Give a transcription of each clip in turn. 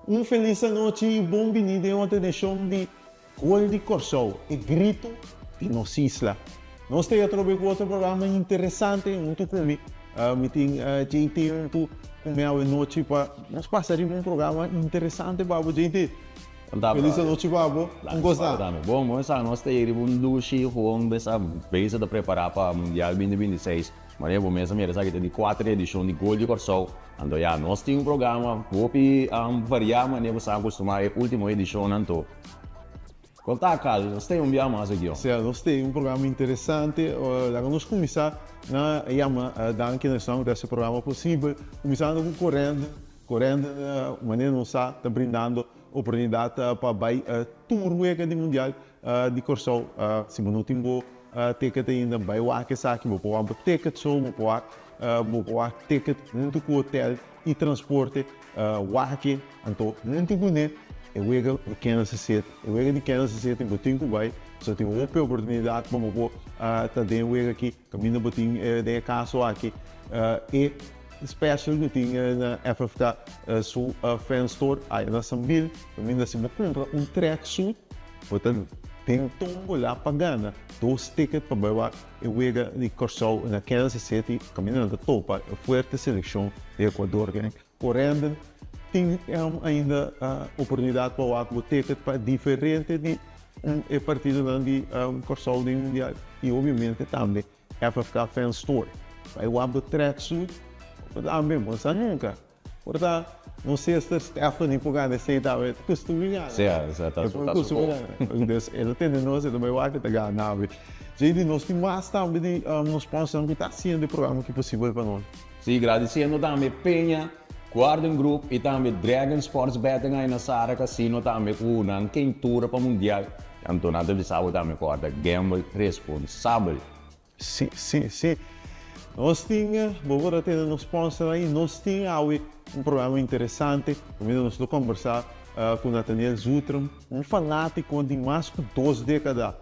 Un felis anochi i bon bini den otro edishon di Gol di Kòrsou, e gritu di nos isla. Nos ta atrobe ku otro programa interesante huntu ku mi. Mi tin JT huntu ku mi awe nochi pa nos pasa riba un programa interesante pa bo JT. Felis anochi pa bo. Un kos ta? Bon, bon sa nos ta yega riba un dushi gewoon besa bezig ta prepara pa Mundial binti 26. Manera bo mes a mira esaki ta di kuater edishon di Gol di Kòrsou. Anto ya, nos tin un programa hopi variá manera bo sa akustumá e último edishonnan anto. Kon ta Carlos? Nos tin un bia mas aki. Sea, nos tin un programa interesante. Laga nos kuminsá na yama danki na esnan ku ta hasi e programa posibel. Kuminsando ku Corendon. Corendon, manera nos sa, ta brindando oportunidat pa bai tur wega di mundial di Kòrsou. Si bo no tin bo ticket ainda, bai wak esaki. Bo por wak bo ticket so, bo por wak bo por wak ticket huntu ku hotel i transporte. Wak e, anto huntu kuné e wega di Kansas City. E wega di Kansas City bo tin ku bai, pasobra tin hopi oportunidat pa bo por ta den e wega aki. Kaminda bo tin den e kaso aki e special ku tin na FFK su fan store aya na Sambil. Kaminda si bo kumpra un tracksuit bo ta den tombola pa gana dos ticket pa bai wak e wega di Kòrsou na Kansas City. Kaminda nan ta topa e fuerte selekshon di Ecuador. Por ende tin ainda oportunidat pa wak bo ticket pa diferente di e partidonan di Kòrsou den Mundial i obviamente tambe FFK Fan Store. Bai wak bo tracksuit tambe bo no sa nunka. Por ta nos sister Stephanie por gana esei tambe. Ta kustumber gana. Sí, ta ta su kustumber gana. Dus e ta tende nos, e ta bai wak e ta gana awe. Jayden, nos tin mas tambe di nos sponsornan ku ta hasiendo e programa aki posibel pa nos. Sí, gradisiendo tambe Peña, Guardian Group y tambe Dragon Sports Betting ay na Sara Casino tambe cu nan keintura pa Mundial. Anto nan ta bisa bo tambe corda gamble responsabel. Sí, sí, sí. Nos tin, bo por a tende nos sponsor ahí, nos tin awe un programa interesante kaminda nos lo combersa cu Nathaniel Zutrum, un fanatico di mas cu dos decada,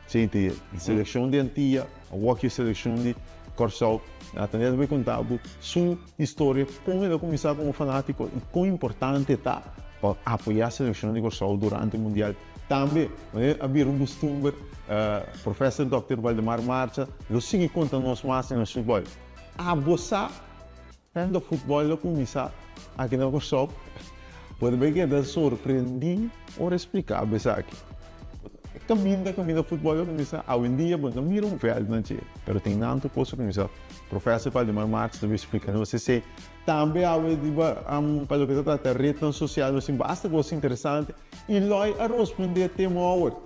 Gente, seleccion di Antia, Awor ki seleccion di Kòrsou, Nathaniel ta bai konta bo su historia kon el a kuminsá komo fanátiko i kon importante ta pa apoyá seleccion di Kòrsou durante mundial. Tambe, manera a bira un kustumber, Professor Dòkter Waldemar Marcha lo sigui konta nos mas di nos futbòl. Abo sa Cuando futbol lo cuminsa aki na Corsou, bo ta bay keda sorprendí ora e splica bo esaki. E caminda caminda futbol lo cuminsa, awendia bo no mira un veld nan dje, pero tin nan tur cos a cuminsa. Professor Valdemar Marx ta bay splica nos esey. Tambe awe riba pa loke ta trata rednan social nos tin basta cos interesante y Loy a rospondé Tim Howard.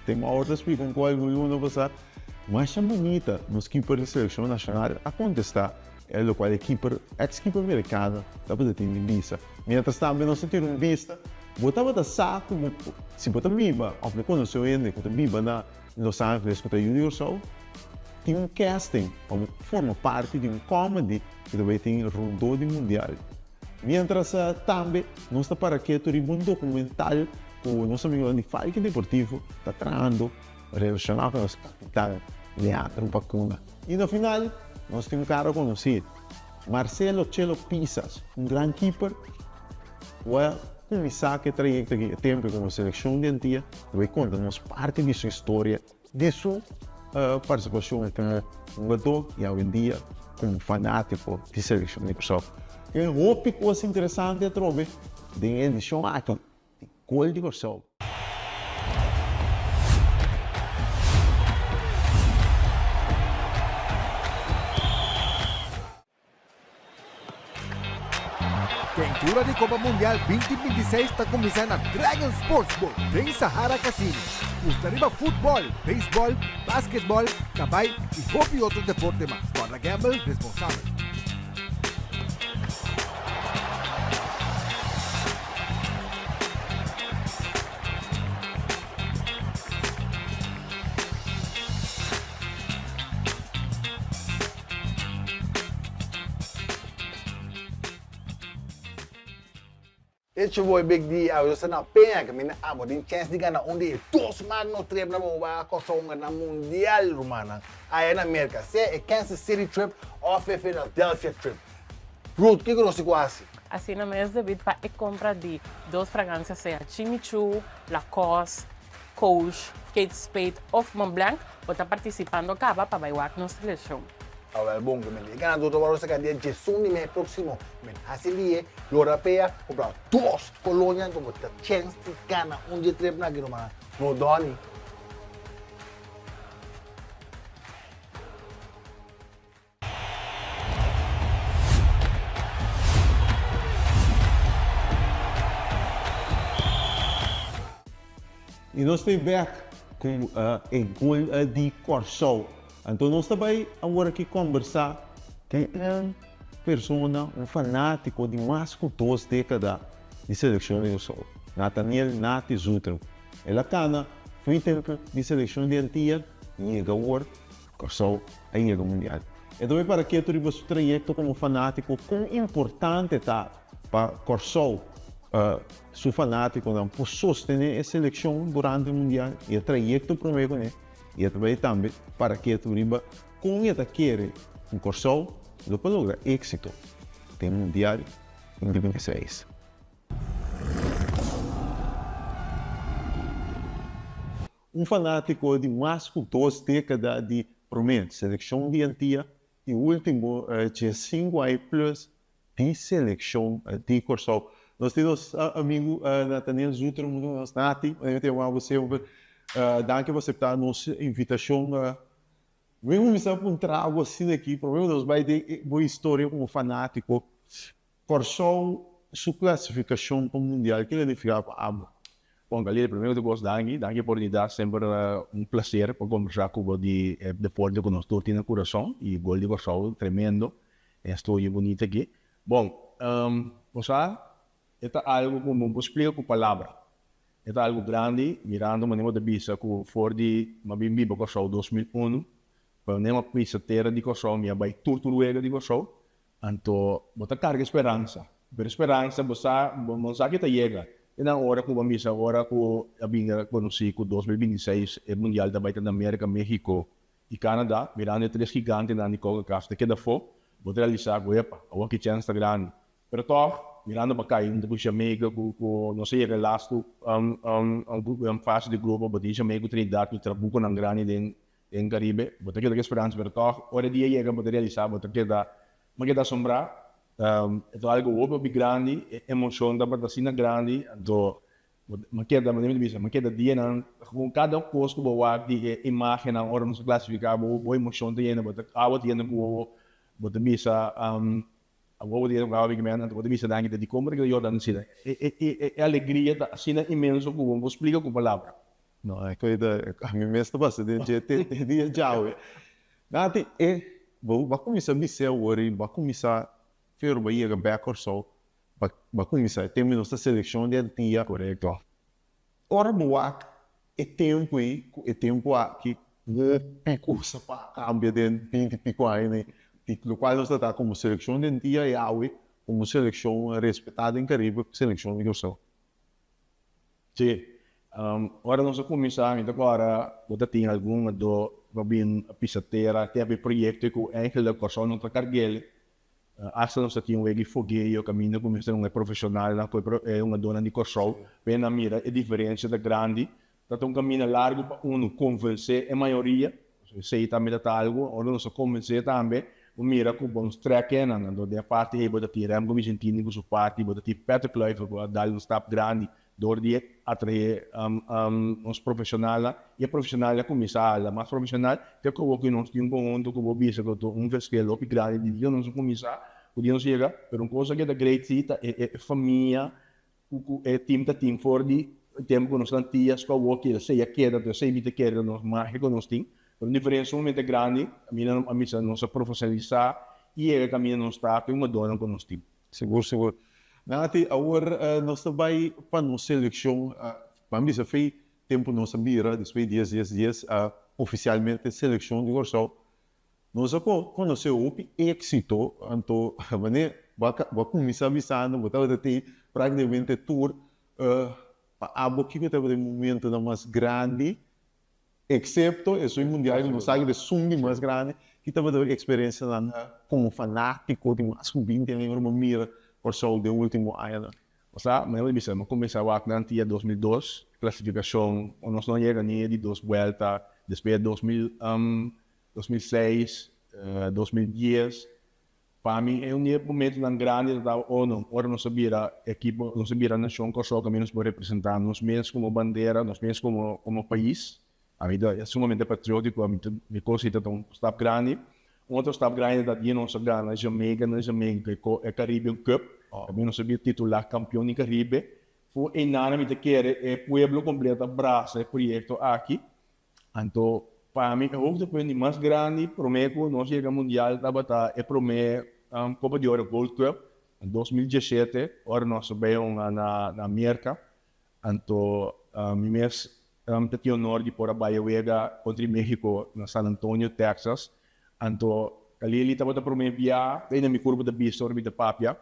Tim Howard a splica un cos algun luna pasa. Masha bunita, nos keeper di seleccion nacional a contesta e locual e keeper, ex keeper mericano tabata tin di bisa. Mientras tambe nos ta tira un bista, bo tabata sa cu bo, si bo ta biba of bo conoce un hende cu ta biba na Los Angeles cu ta yu di Corsou, tin un casting pa bo forma parti di un comedy cu ta bay tin rondó di mundial. Mientras tambe nos ta para ketu riba un documental cu nos amigonan di Falki Deportivo ta trahando. Relacioná ku nos kapital Leandro Bacuna. I na final nos tin un kara konosí, Marcelo Chelo Pisas, un gran keeper ku a kuminsá ku e trayekto aki e tempu komo selekshon di Antia, ta bai konta nos parti di su historia, di su partisipashon komo hungadó i awendia komo fanátiko di selekshon di Kòrsou. Tin hopi kos interesante atrobe den e edishon aki. Di Gol di Kòrsou. Keintura di Kopa Mundial 2026 ta kuminsá na Dragon Sportsbook den Sahara Casino. Gusta riba futbòl, beisbòl, basketbòl, kabai i hopi otro deporte mas. Kòrda gamble responsabel. It's your boy Big D, awe nos ta na Peña caminda abo tin chance di gana un di e dos magno trip na bo bai a Kòrsou hunga na Mundial rumannan aya na Merca, sea e Kansas City trip of e Philadelphia trip. Ruth, kiko nos tin ku hasi? Asina mes debí pa e kompra di dos fragansia sea Jimmy Choo, Lacoste, Coach, Kate Spade òf Montblanc, bo ta partisipando kaba pa bai wak nos selekshon. Awel bon ku mi e ganador ta wòrdu saka dia diesun di mei próksimo. Men hasi lie, lora pea, kumpra dos kolonia anto bo ta chèns di gana un dje tripnan aki rumannan. No dòni. I nos ta bek ku e gol di Kòrsou. Anto nos ta bai awor aki kòmbersá ku un persona, un fanátiko di mas ku dos dékada di selekshon di Kòrsou, Nathaniel Nati Zuthem. El a kana fin tempu di selekshon di Antia yega awor Kòrsou a yega mundial. E ta bai para ketu riba su trayekto komo fanátiko kon importante ta pa Kòrsou su fanátikonan por sostené e selekshon durante mundial i e trayekto promé kuné i e ta bai tambe para ketu riba kon e ta kere ku Kòrsou lo por logra éksito den mundial 2026. Un fanátiko di mas ku dos dékada di promé selekshon di Antia i último diesinku aña plus di selekshon di Kòrsou. Nos tin nos amigu Nathaniel Zuther huntu ku nos. Nati, manera mi ta yama bo semper, danki pa aseptá nos invitashon. Mi kuminsá puntra bo asina aki, promé ku nos bai den bo historia komo fanátiko, Kòrsou su klasifikashon pa mundial kila nifiká pa abo? Bon Galil, primero di kos danki, danki e oportunidat, semper un plaser pa kombersá ku bo di e deporte ku nos tur tin na kurason i gol di Kòrsou tremendo e estudio bunita aki. Bon, bo sa e ta algu ku no por splika ku palabra, e ta algu grandi mirando manera bo ta bisa ku for di mi a bin biba Kòrsou 2001 pa mi a pisa tera di Kòrsou mi a bai tur tur wega di Kòrsou Anto bo ta karga e speransa. Pero e speransa bo sa, bo no sa ki ta yega. Te nan ora ku bo a misa ora ku a bin a konosí ku 2026 e mundial ta bai ta na Merka, Mexico i Canada, mirando e tres gigantenan di Concacaf ta keda afó, bo ta realisá ku epa, awor ki chèns ta grandi. Pero tòg, mirando pa kai huntu ku Jamaica ku ku nos a yega e lastu fase di grupo, bo tin Jamaica ku Trinidad ku trabukonan grandi den Den Caribe, bo ta keda ku e speransa, pero tòg ora e dia yega bo ta realisá, bo ta keda, bo keda asombrá. E ta algu hopi hopi grandi, e emoshon tabata asina grandi, anto bo ta keda, manera mi ta bisa, mi keda dianan ku kada kos ku bo wak di e imágennan ora nos a klasifiká, bo bo emoshon ta yena, bo ta awa ta yena ku wowo, bo ta bisa, awor bo ta yena ku awa bigman, anto bo ta bisa nan dikon bo ta keda yora asina. E e e alegria ta asina inmenso ku bo no por splika ku palabra. No, e koe ta, ami mes ta pasa den dje te te dia djawe. Nati, e, bo bo a kuminsá bis'é awor i bo a kuminsá fer bo a yega bèk Kòrsou, bo bo a kuminsá e tempu nos ta selekshon di Antia. Korekto. Ora bo wak e tempu ei ku e tempu aki, hopi kusa pa kambia den binti piko aña nei, di lokual nos ta ta komo selekshon di Antia i awe komo selekshon respetá den Karibe, selekshon di Kòrsou. Sí. Ora nos a kuminsá, mi ta kòrda bo ta tin algun adó ku a bin a pisa tera, te habí proyekto ku eigenlijk Kòrsou no ta karg'el. Asta nos ta tin un wega di fogeo kaminda ku mester un e profeshonalnan ku e hungadónan di Kòrsou. P'e nan mira e diferensia ta grandi. Ta ta un kaminda largu pa unu konvensé e mayoria. Esei tambe ta ta algu. Ora nos a konvensé tambe, bo mira ku bo nos trèk enan. Anto den e parti ei bo ta tin Remco Vicentini ku su parti, bo ta tin Patrick Kluivert ku a dal un stap grandi dor di atraé nos profeshonalnan. I e profeshonal a kuminsá hala mas profeshonal te ku awor ku nos tin un konhunto ku bo bisa ku ta un verschil hopi grandi di dia nos a kuminsá ku dia nos yega. Pero un kosa ku ta great si ta e famia Ku ku e tim ta tin for di tempu ku nos ta antia sco awor ki esei a keda entonces esei mi ta kere ta nos magia ku nos tin pero un diferencia sumamente grandi kaminda a misa nos a profesionalisa i yega kaminda nos ta ku e hungadornan ku nos tin. Sigur sigur. Nati awor nos ta bai pa nos seleccion ban bisa fei tempu nos a bira despues di dies dies dies oficialmente seleccion di Kòrsou Nos a konosé hopi éksito, anto manera bo a kuminsá bisando bo tabata tin práktikamente tur pa abo kiko tabata e momentonan mas grandi, eksepto esun mundial ku nos sa ku ta esun di mas grandi, ki tabata bo eksperensianan komo fanátiko di mas ku binti aña ora bo mira. Kòrsou den último añanan? Osea, mi a bisa, mi a kuminsá wak nan dia 2002, klasifikashon, nos no a yega ni e di dos buelta, despues 2006, 2010, Pa mi e un di e momentonan grandi ta tabata ora ora nos a bira ekipo, nos a bira nashon Kòrsou kaminda nos por representá nos mes komo bandera, nos mes komo komo pais. Ami ta e sumamente patriótiko, ami ta mi kos ei ta un stap grandi. Un otro stap grandi ta dia nos a gana Jamaica na Jamaica e Caribbean Cup, kaminda nos a bira titulá kampion di Karibe. Fu einan mi ta kere e pueblo kompleto a brasa e proyekto aki. Anto pa mi e hoogtepunt di mas grandi prome ku nos yega mundial tabata e prome Copa di Oro Gold Cup na 2017 ora nos a bay hunga na Merka. Anto mi mes ta tin honor di por a bay a wega kontra Mexico na San Antonio, Texas. Anto Kalili tabata prome bia, ta ainda mi kurpa ta bista ora mi ta papia,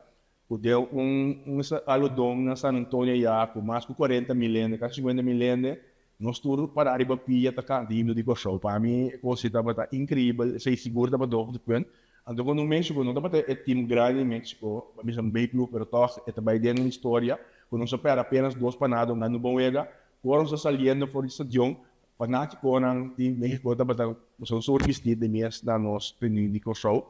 Ku den un un alodon na San Antonio ya ku mas ku 40.000 hende, kasi 50.000 hende, nos tur pará riba pia ta kanta himno di Kòrsou. Pa mi e kos ei tabata inkribel, esei sigur tabata hoogtepunt. Anto ku no Mexico no tabata e tim grandi di Mexico, pa bisa un B-ploeg, pero tòg e ta bai den un historia ku nos a pèrdè apenas dos pa nada un bon wega. Ku ora nos ta saliendo for di stadion, fanátikonan di Mexico tabata un soort bistí di mes na nos tenue di Kòrsou.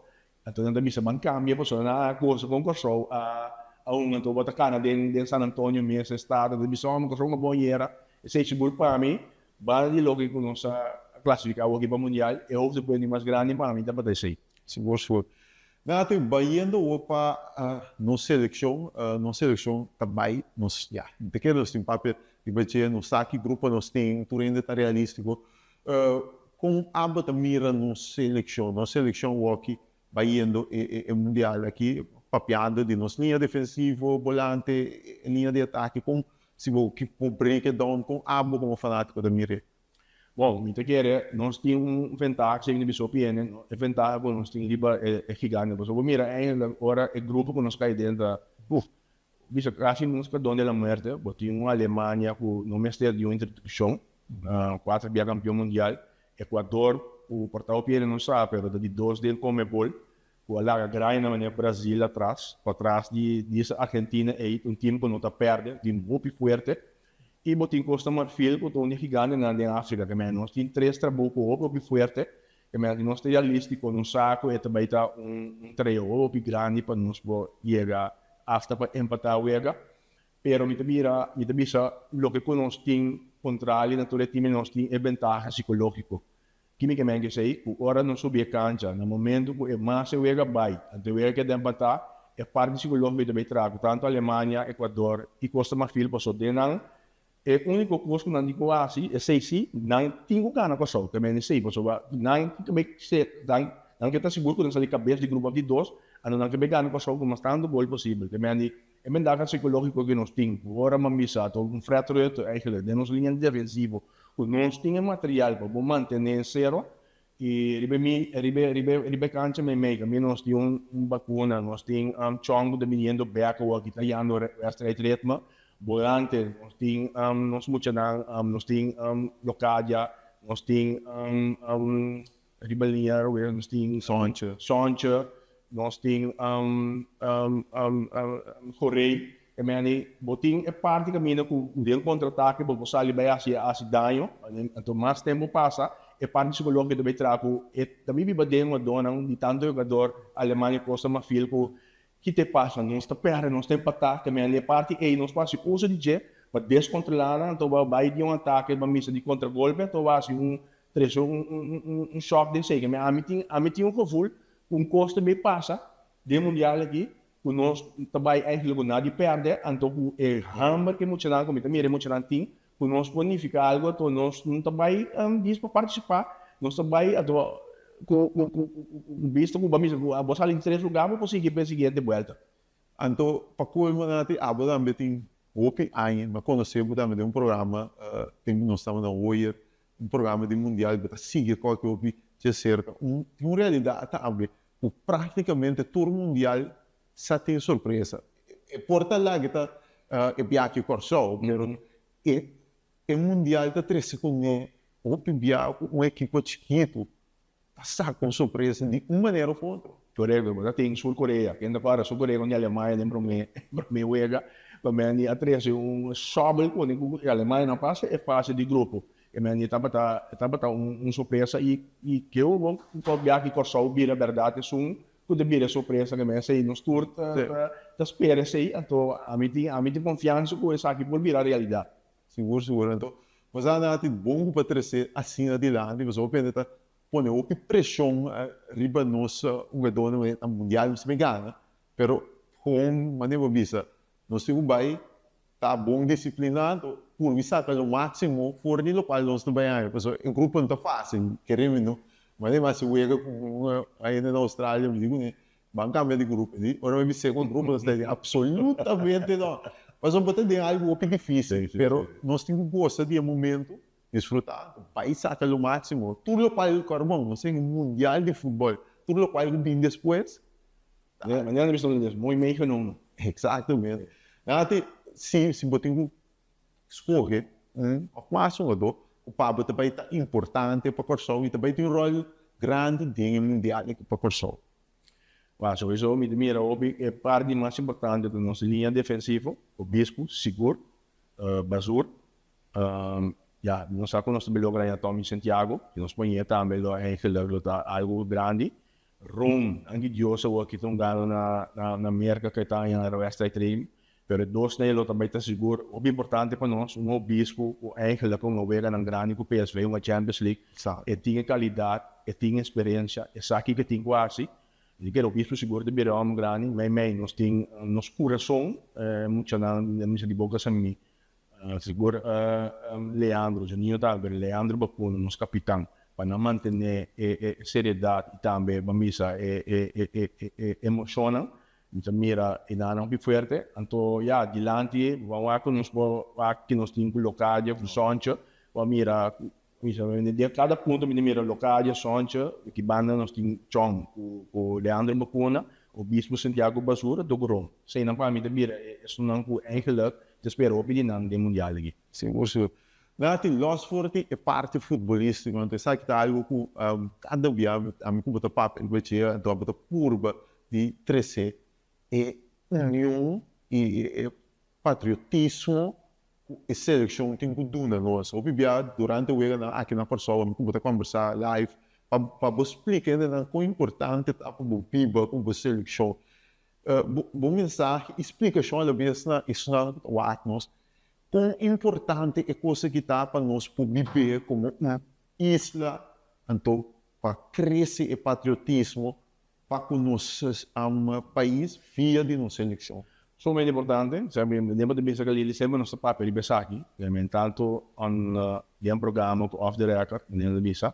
Anto nan ta bisa ban cambia pasobra nan a goza con Corsou a un anto bo ta cana den San Antonio mes estado ta bisa ome Corsou un bon yera esey sigur pa mi banda di loke cu nos a clasifica awo aki pa mundial e hoogtepunt di mas grandi pa mi tabata esey. Sigur sigur. Nati bayendo awor pa nos seleccion, nos seleccion ta bay nos ya te kere nos tin papia riba dje nos sa ki grupo nos tin tur hende ta realistico Kon abo ta mira nos selekshon, nos selekshon woki bayendo e mundial aki, papiando di nos liña defensivo, bolante, e liña di atake, kon si bo por break it down, kon abo komo fanatiko ta mir'é? Bon, mi ta kere nos tin un ventaha ku mi bisa hopi hende, e ventaha ku nos tin riba e gigante, pasobra bo mira eigenlijk ora e grupo ku nos kai den ta, uf, Bisa casi nos cordon de la muerte, bo tin un Alemania cu no mester di un introduccion, cuatro bia campeon mundial, Ecuador cu por ta hopi hende no sa pero ta di dos den Conmebol cu a laga grandi na manera Brazil atras, patras di esa Argentina ey, un team cu no ta perde, un team hopi fuerte, y bo tin Costa Marfil cu ta un di gigantenan den Africa, ke nos tin tres trabou cu hopi hopi fuerte. E mester di nos ta realístiko, nos sa ku e ta bai ta un tarea hopi grandi pa nos por yega asta pa empatá wega, pero mi ta mira, mi ta bisa loke ku nos tin kontrali na tur e tim nos tin e bentaha sikológiko. Ki mi ke men ku esei? Ku ora nos subi e kancha, na momento ku e mas e wega bai, anto e wega keda empatá, e parti sikológiko ta bai traha ku tantu Alemania, Ekuador i Kosta Marfil pasobra den nan E úniko kos ku nan tin ku hasi, esei sí, nan tin ku gana Kòrsou, ta mende esei, pasobra nan tin ku bai ser, nan nan ke ta sigur ku nan sali kabes di grupo di dos, anto nan ke bai gana Kòrsou ku mas tantu gol posibel. Ta mende e bentaha sikológiko ku nos tin. Ora mi a bisa ta un Fred Rutte eigenlijk den nos liña defensivo ku nos tin e material pa bo mantené sero, I riba mi, riba, riba, riba e kancha meimei tambe nos tin un, un bakuna, nos tin um, chon ku ta biniendo bek awor aki ta yando wedstrijd ritme, bolante, nos tin um, nos muchanan, um, nos tin um, Locadia, nos tin um, um, riba liña awe nos tin Sontje. Sontje, nos tin um, um, um, um, Goree. E meni, bo tin e parti kaminda ku den kontratake bo por sali bai hasi hasi daño, anto mas tempu pasa e parti psikológiko ta bai traha ku e ta bai biba den jugadónan di tantu jugador Alemania Costa Marfil ku ki ta pasa nos ta pèrdè nos ta empatá ta meni e parti ei nos por hasi uso di dje pa deskontrolá nan anto bo bai di un atake bo misa di kontragolpe anto bo hasi un trese un un un shòk den esei ami tin ami tin un gevoel ku un kos ta bai pasa den mundial aki Ku nos ta bai eigenlijk ku nada di pèrdè, anto ku e hamber ku e muchanan, ku mi ta mira e muchanan tin, ku nos por nifiká algu, anto nos no ta bai djis pa partisipá, nos ta bai anto ku ku bista ku bo a misa ku abo sali di tres lugá bo por sigui pa e siguiente buelta. Anto pa kolmo nan a abo tambe tin hopi aña, mi a konosé bo tambe den un programa tempu nos tabata na Hoyer, un programa di mundial bo ta sigui kualke hopi dje serka, un tin un realidat tambe Ku práktikamente tur mundial sa tin sorpresa. E por ta laga ta e biaha ki Kòrsou, pero e e mundial ta trese kuné hopi bia ku un ekipo chikitu. Ta saka un sorpresa di un manera of otro. Korekto, bo ta tin Sur Korea, ken ta para Sur Korea kontra Alemania den prome prome wega, pa meni a trese un sobel pone ku Alemania no pasa e fase di grupo, e meni tabata e tabata un un sorpresa i i keu bo por biaha ki Kòrsou bira bèrdat esun ku ta bira e sorpresa ke mester esei nos tur ta ta spera esei, anto ami tin ami tin konfiansa ku esaki por bira realidat. Sigur sigur anto nos a nati bon ku pa trese asina dilanti pasobra hopi hende ta pone hopi preshon riba nos hugadónan na mundial nos ta gana pero kon manera bo bisa nos tin ku bai ta bon disipliná anto purbi saka lo máksimo for di lokual nos ta bai haña pasobra e grupo no ta fásil kere mi no manera mi hasi wega ku un hende na Australia mi di kuné Ban cambia di grupo. Di ora mi bis'é cu grupo nos ta di absolutamente no. Pasobra bo ta den algo hopi dificil, pero nos tin cu gosa di e momento, disfruta, bay saca lo maximo. Tur locual cu bon, nos tin un mundial di futbol, tur locual cu bin despues. Manera nos bisa nos mooi meegenomen. Exactamente. Nati, si si bo tin cu scoge un of mas hungador cu pa bo ta bay ta importante pa Corsou y ta bay tin un rol grandi den e mundial aki pa Corsou. Wak, souiso mi ta mira hopi e parti mas importante ta nos liña defensivo, Obispo, sigur, Bazur, ya, nos sa ku nos ta bin logra haña Tommy Santiago, si nos poñ'é tambe lo eigenlijk lo ta algu grandi. Ron, danki Dios awor ki ta un gano na na Merka ku e ta haña wedstrijd train, Pero e dos nei lo ta bai ta sigur hopi importante pa nos, un obispo ku eigenlijk un weganan grandi ku PSV, un Champions League, e tin e kalidat, e tin eksperensia, e sa kiko e tin ku hasi. Así ke e obispo sigur ta bira hòmber grandi. Mei mei nos tin nos kurason, e muchanan den misa di Boca San Mi, sigur Leandro, Juninho tambe, pero Leandro Bacuna, nos kapitan, pa nan mantené e seriedat i tambe ban bisa e e emoshonnan. Mi ta mira e nannan hopi fuerte, anto ya, dilanti bo a wak ku nos por wak ki nos tin ku Locadia ku Sontje, bo a mira ku den kada punto mi ta mira Locadia, Sontje, di ki banda nos tin Chong ku ku Leandro Bacuna, Obispo Santiago Basur, anto ku Ron. Eseinan pa mi ta bira esunnan ku eigenlijk ta spera hopi di nan den mundial aki. Sigur sigur. Nan a tin los for di e parti futbolístiko, anto esaki ta algu ku kada bia ami ku bo ta papia riba dje, anto bo ta purba di trese e union i e patriotismo ku e selekshon tin ku duna nos. Hopi bia durante weganan aki na Kòrsou ami ku bo ta kòmbersá live pa pa bo splika hendenan kon importante ta pa bo biba ku bo selekshon. Bo mensahe i splikashon alabes na esnan ku ta wak nos kon importante e kos aki ta pa nos por bib'é komo un isla anto pa krese e patriotismo Pa ku nos pais via di nos selekshon. Sumamente importante, semper den bo ta bisa Galili semper nos ta papia riba esaki, men tanto on den programa ku off the record manera ta bisa,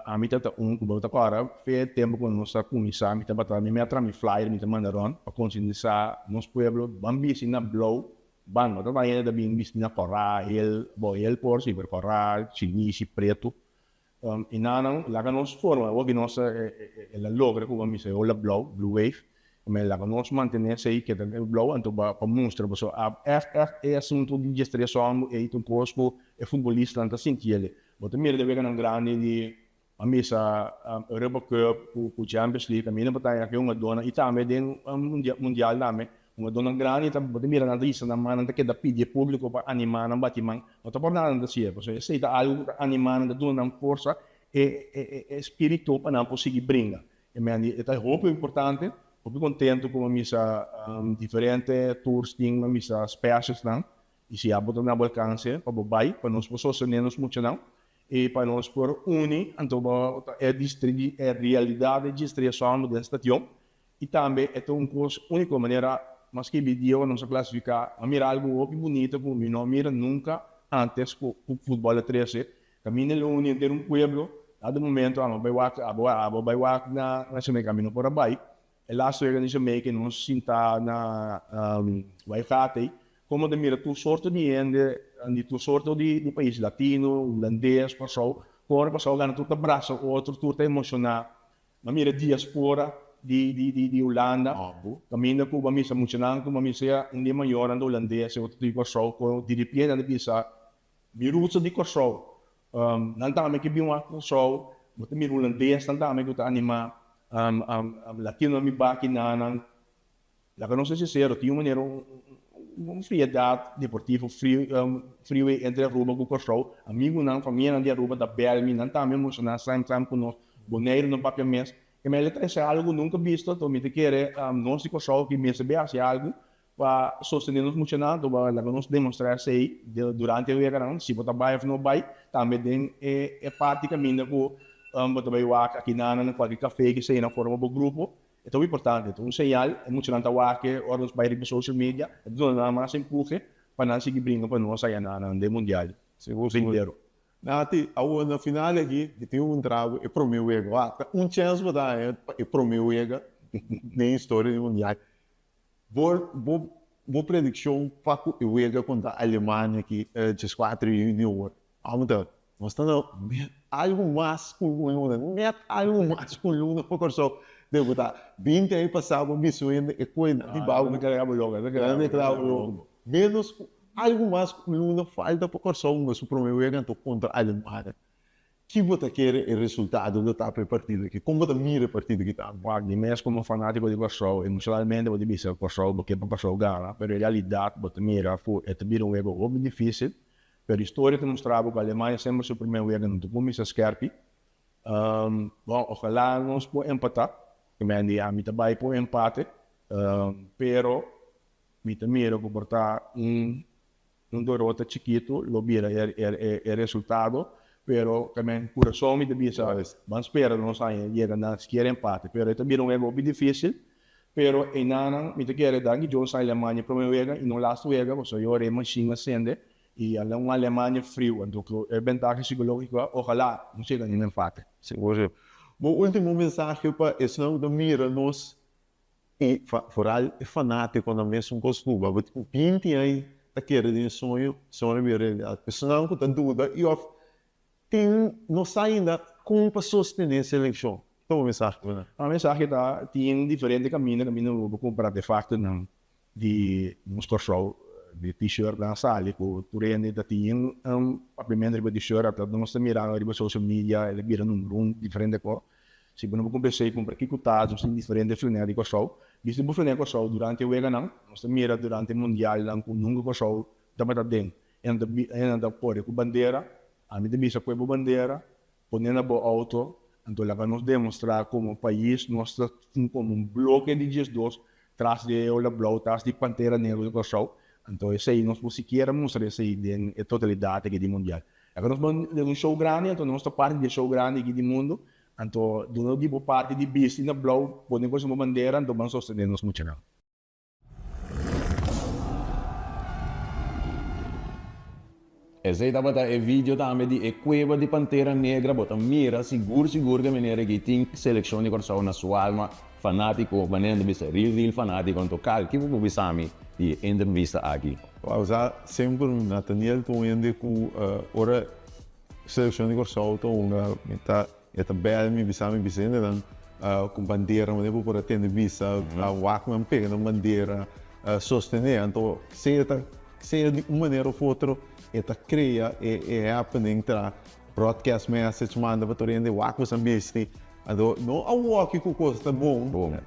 ami ta ta un ku bo ta kòrda fe tempu ku nos a kuminsá mi tabata mi mester mi flyer mi ta manda rònt pa konsientisá nos pueblo ban bisti na blou ban no ta hende ta bin bisti na kòrá hel bo hel por si pero kòrá shinishi pretu I nan laga nos forma awor ki nos el a logra ku bo a misa e ola blou, blue wave, me laga nos mantené esei keda e blou anto pa mustra pasobra a ègt ègt e asuntu di diestres hòmber ei ta un kos ku e futbolistanan ta sinti el'e. Bo ta mira den weganan grandi di a misa Europa Cup ku Champions League kaminda bo ta haña e hungadónan i tambe den mundial tambe hungadónan grandi ta bo ta mira nan ta hisa nan man nan ta keda pidi e públiko pa animá nan bati man. No ta por nada nan ta hasié, pasobra esei ta algu ku ta animá nan, ta duna nan forsa, e e spiritu pa nan por sigui bringa. E men di e ta hopi importante, hopi kontentu ku mi a misa diferente tours tin, mi a misa specialsnan, i si abo ta na bo alkanse pa bo bai, pa nos por sostené nos muchanan i pa nos por uni, anto bo ta e distri e realidat di distri esòmber den stadion. I tambe e ta un kos úniko manera maske bidio nos a klasifiká. A mira algu hopi bunito ku mi no a mira nunka ántes ku futbòl a trese. Kaminda lo uni henter un pueblo. Dado momento amo bai wak abo abo bai wak na na Jamaica mi no por a bai. E laatste wega di Jamaica nos sinta na Waigate komo ta mira tur sorto di hende di tur sorto di pais latino, hulandes, Kòrsou. Ora Kòrsou gana tur ta brasa otro, tur ta emoshoná. M'a mira diaspora di di di Hulanda kaminda ku bo a misa muchanan ku bo a misa ya un di e mayornan ta hulandes e otro ta di Kòrsou ku diripiente nan ta bisa mi roots ta di Kòrsou nan tambe ke bin wak Kòrsou. Bo ta mira hulandesnan tambe ku ta animá, latinonan mi baki nan. Laga nos ser sincero, tin un manera un friedat deportivo friu friu ei entre Aruba ku Kòrsou. Amigunan, famianan di Aruba ta bèl mi, nan tambe emoshoná same time ku nos. Boneiru no papia mes. E mester trese algu ku nunka bisto, anto mi ta kere nos di Kòrsou ki mester bin hasi algu pa sostené nos muchanan, anto laga nos demostrá esei durante e weganan, si bo ta bai òf no bai, tambe den e parti kaminda ku bo ta bai wak akinan na kualke kafé ki esei nan forma bo grupo. E ta hopi importante, ta un señal, e muchanan ta wak ora nos bai riba social media, e ta duna nan mas empuhe pa nan sigui bringa pa nos haya nan den mundial brindero. Nati, awor na final aki mi tin un trago e prome wega. Wak, ta un chens bo ta haña pa e prome wega den historia di mundial. Bo bo bo prediccion pa cu e wega contra Alemania aki djescuatro di juni awor? Amo ta nos ta na algo mas cu un luna, net algo mas cu un luna pa Corsou debuta. Binti aña pasa bo bisa un hende e koe nan di bou. Nan ta keda bo loco. Menos cu algo mas cu un luna falta pa Corsou hunga su prome wega anto contra Alemania. Ki bo ta kere e resultado lo ta pa e partido aki? Kon bo ta mira e partido aki tambe? Wak, di mes komo fanátiko di Kòrsou, emoshonalmente bo ta bisa Kòrsou, bo ke pa Kòrsou gana, pero e realidat bo ta mira ku e ta bira un wega hopi difísil, pero historia ta mustra bo ku Alemania semper su primer wega no ta kuminsá skèrpi. Bon, ojalá nos por empatá, ke men di ami ta bai pa un empate, pero mi ta mira ku por ta un Un derota chikitu lo bira e resultado, pero tamen curason mi ta bisa ban spera nos aña yega na sikiera empate, pero e ta bira un wega hopi dificil, pero einanan mi ta kere danki Dios a Alemania prome wega y no laatste wega pasobra yo ora e machine a sende y a un Alemania friu anto cu e bentaha psicologico ojalá nos yega na un empate. Sigur sigur. Bo ultimo mensahe pa esnan cu ta mira nos I foral e fanaticonan mesun cos cu bo tin 20 aña ta kere den e soño, soño bira realidad. Personanan cu ta duda y of tin no sa ainda con pa sostene e seleccion. Ki ta bo mensahe pa nan? Mi mensahe ta, tin diferente caminda caminda bo por cumpra artefactonan di nos Kòrsou, di t-shirtnan a sali cu tur hende ta tin papiamento riba t-shirt, ata nos ta mira riba social media el a bira number un diferente cos. Si bo no por cumpra esey, cumpra kico ta, nos tin diferente flanel di Kòrsou. Bisti bo flanel Kòrsou durante e weganan, nos ta mira durante e mundialnan cu nunca Kòrsou tabata den. E nan ta kore cu bandera, ami ta bisa koe bo bandera, Pone na bo auto, anto laga nos demostra como pais nos ta como un bloke di 12 tras di e ola blou, tras di pantera negro di Kòrsou, anto esei nos por sikiera mustra esei den e totalidat aki di mundial. Laga nos ban den un show grandi, anto nos ta parti di e show grandi aki di mundu, anto duna di bo parti di bisti na blou, pone kos na bo bandera, anto ban sostene nos muchanan. Esei tabata e video tambe di e cueva di Pantera Negra, bo ta mira sigur sigur ke manera ki tin seleccion di Corsou na su alma fanatico, manera nan ta bisa real real fanatico, anto Carl ki bo por bisa mi di e entrevista aki? Wou sa semper Nathaniel ta un hende ku ora seleccion di Corsou ta hunga mi ta E ta bel mi bisa mi bisentenan ku bandera manera bo por a tende bisa a wak nan pega nan bandera sostené anto sea ta sea di un manera of otro e ta krea e e happening ta broadcast message manda pa tur hende wak boso a bisti anto no a woki ku kos ta bon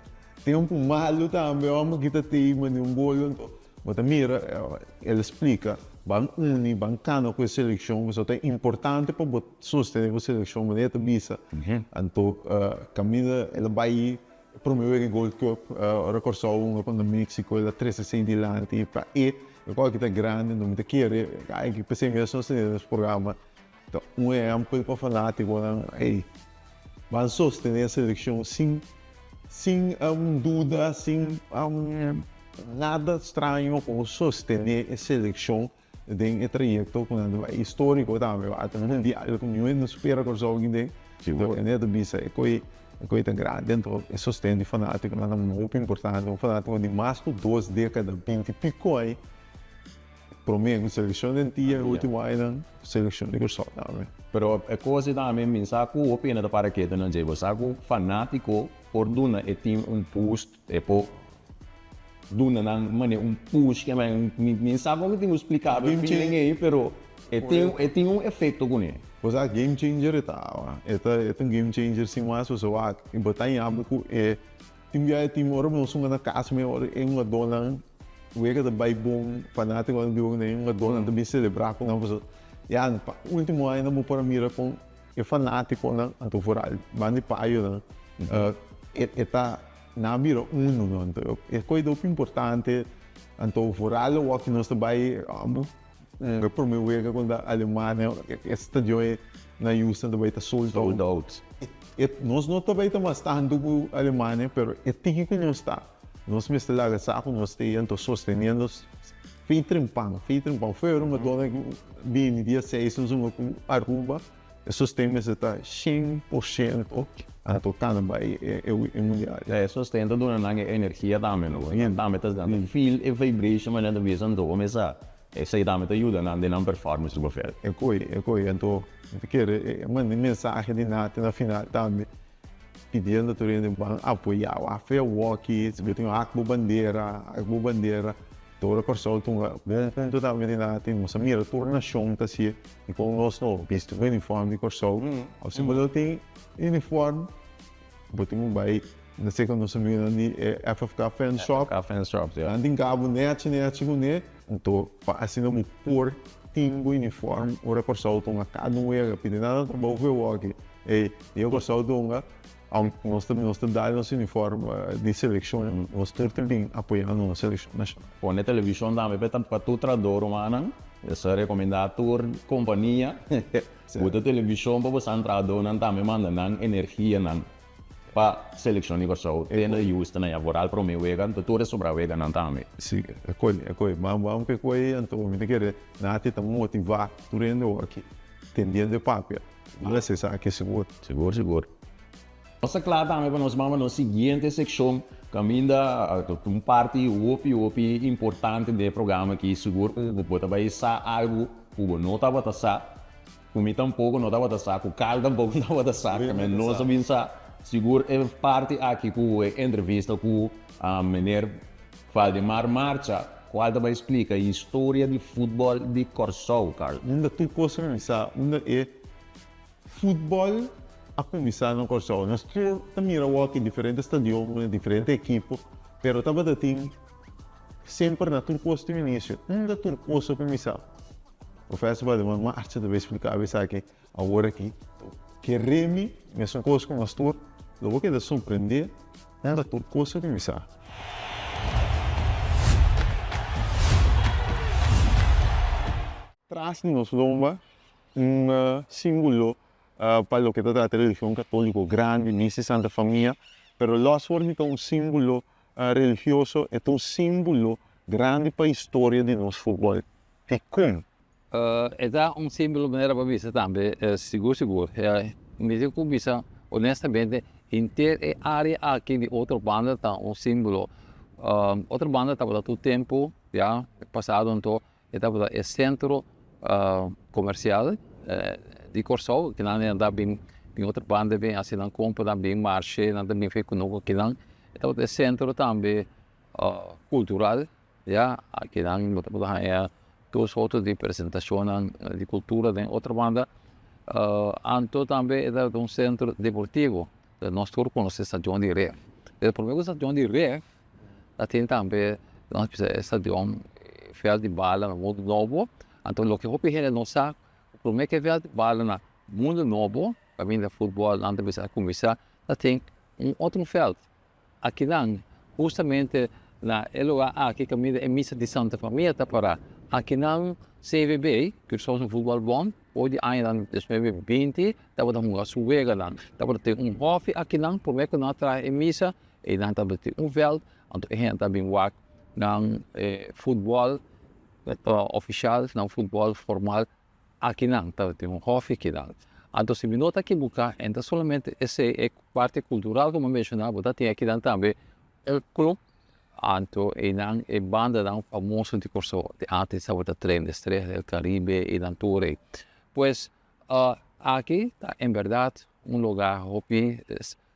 tempu malu tambe ora kita tei manda un bolo anto Bo ta mira, el a splika, ban uni, ban kana ku e selekshon, pasobra ta importante pa bo sostené bo selekshon, manera e ta bisa. Anto kaminda el a bai e promé wega di Gold Cup, ora Kòrsou hunga kontra Meksiko, el a trese esei dilanti pa e, e kòke ta grandi, anto mi ta kere, ai, p'esei mi a sostené nos programa, ta un ehèmpel pa fanátikonan, ey, ban sostené e selekshon sin sin duda, sin nada straño ku sostené e selekshon den e trayekto ku nan ta bai históriko tambe wak ta mundial ku niun hende no spera Kòrsou aki den. Sigur. Hende ta bisa e koi e koi ta grandi anto e sosten di fanátikonan ta hopi importante. Un fanátiko di mas ku dos dékada binti piko ai promé ku selekshon den tia e último añanan selekshon di Kòrsou tambe. Pero e kos ei tambe mi sa ku hopi hende ta para ketu na dje bo sa ku fanátiko por duna e team un boost e por duna nan manera un push ke mi mi sa kon mi tin ku splika bo e feeling ei pero e tin e tin un efekto kuné. Bo sa game changer e ta awa. E ta e ta un game changer sin mas pasobra wak i bo ta yama ku e tin bia e tin ora nos hunga na kas mi ora e hungadónan wega ta bai bon fanátikonan di hunga e hungadónan ta bin selebrá ku nan pasobra ya pa último añanan bo por a mira kon e fanátikonan anto foral banda di payonan e e ta nan a bira unu no anto e kos ta hopi importante anto foral awor ki nos ta bai E prome wega kontra Alemania, e stadion e na Houston ta bai ta sold out. Sold out. E, nos no ta bai ta mas tantu ku Alemania, pero e tiki ku nos ta, nos mester laga sa ku nos ta ei anto sosteniendo fei trempan, fei trempan. Fuera un dona ku bini dia seis nos hunga ku Aruba, e sosten mester ta 100% anto kana bai e mundial. E sosten ta duna nan e energia tambe, no? Tambe ta feel e vibration manera ta bisa anto bo mester Esei tambe ta yuda nan den nan performance riba veld. E koe, e koe. Anto mi ta kere e manda e mensahe di Nati na final tambe, pidiendo tur hende ban apoya wak fe awoki, si bo tin hak bo bandera, hak bo bandera. Tur Kòrsou ta un bon punto tambe di Nati, nos a mira tur nashon ta hasié, dikon nos no bisti un uniform di Kòrsou? Òf si bo no tin uniform, bo tin ku bai. Na seka nos amigunan di e FFK Fan Shop. FFK Fan Shop, ya. Nan tin cabo nechi nechi kuné. Anto pa asina bo por tin bo uniform ora Kòrsou ta hunga kada un wega. Pidi nan na trabou ku e wòki. Ey, dia Kòrsou ta hunga, nos ta nos ta dal nos uniform di selekshon. Nos tur ta bin apoyando nos selekshon nashonal. Pone televishon tambe pa pa tur trahador rumannan. Esei rekomendá tur kompania. Buta televishon pa bo san trahadónan tambe manda nan energianan. Pa selekshon di Kòrsou te na Houston aya vooral prome wega anto tur e sobra weganan tambe. Si, e koi, e koi. Ban ban ku e koi anto mi ta kere Nati ta motivá tur hende awor aki tendiendo e papia. Nan a sesa aki sigur. Sigur, sigur. Nos ta kla tambe pa nos ban pa nos siguiente sekshon kaminda un parti hopi hopi importante den e programa aki sigur ku bo ta bai sa algu ku bo no tabata sa. Ku mi tampoko no tabata sa, ku Carl tampoko no tabata sa, ku mi no sa bin sa. Sigur e parti aki ku e entrevista ku meneer Valdemar Marcha, kual ta bai splika historia di futbòl di Kòrsou, Carl. Unda tur kos a kuminsá, unda e futbòl a kuminsá na Kòrsou. Nos tur ta mira wòk e diferente stadion, e diferente ekipo, pero tabata tin semper na tur kos tin un inisio. Unda tur kos a kuminsá? Professor Valdemar Marcha ta bay explica bo esaki awor aki. Kere mi mesun cos cu nos tur, lo bo keda sorprende unda tur cos a cuminsa. Tras di nos lomba un simbolo pa loke ta trata religion catolico grandi, Misa di Santa Famia, pero los for di ta un simbolo religioso e ta un simbolo grandi pa historia di nos futbol. Dikon? E ta un simbolo manera bo a bisa tambe, sigur sigur. Mi tin ku bisa honestamente henter e area aki di otro banda ta un simbolo. Otro banda tabata tur tempu ya pasado anto e tabata e sentro komersial di Kòrsou. Kinan nan ta bin di otro banda bin hasi nan kompra, nan bin marshe, nan ta bin fe kunuku kinan. E tabata e sentro tambe kultural. Ya, akinan bo ta por haña tur sorto di presentashonnan di kultura den otro banda. Anto tambe e tabata un sentro deportivo. Nos tur konosé stadion di Ref. E promé ku stadion di Ref ta tin tambe nos bisa e stadion vèlt di bala na Mundu Nobo. Anto loke hopi hende no sa, promé ku e vèlt di bala na Mundu Nobo kaminda futbòl nan ta bisa a kuminsá ta tin un otro vèlt. Akinan, hustamente na e lugar aki kaminda e misa di Santa Famia ta pará. Akinan CVB, Curaçaose Voetbal Bond, for di añanan 2020 tabata hunga su weganan. Tabata tin un hòfi akinan promé ku nan a traha e misa, einan tabata tin un vèlt, anto e hende ta bin wak nan futbòl ofishal, nan futbòl formal. Akinan tabatin un hòfi akinan. Anto si mi no ta kibuká, e no ta solamente esei e parti kultural ku mi a menshoná, bo ta tin akinan tambe un klup, anto einan e bandanan famoso di Kòrsou di ántes tabata Tren de Estrella del Caribe i nan tur ei. Pues aki ta en bèrdat un lugá hopi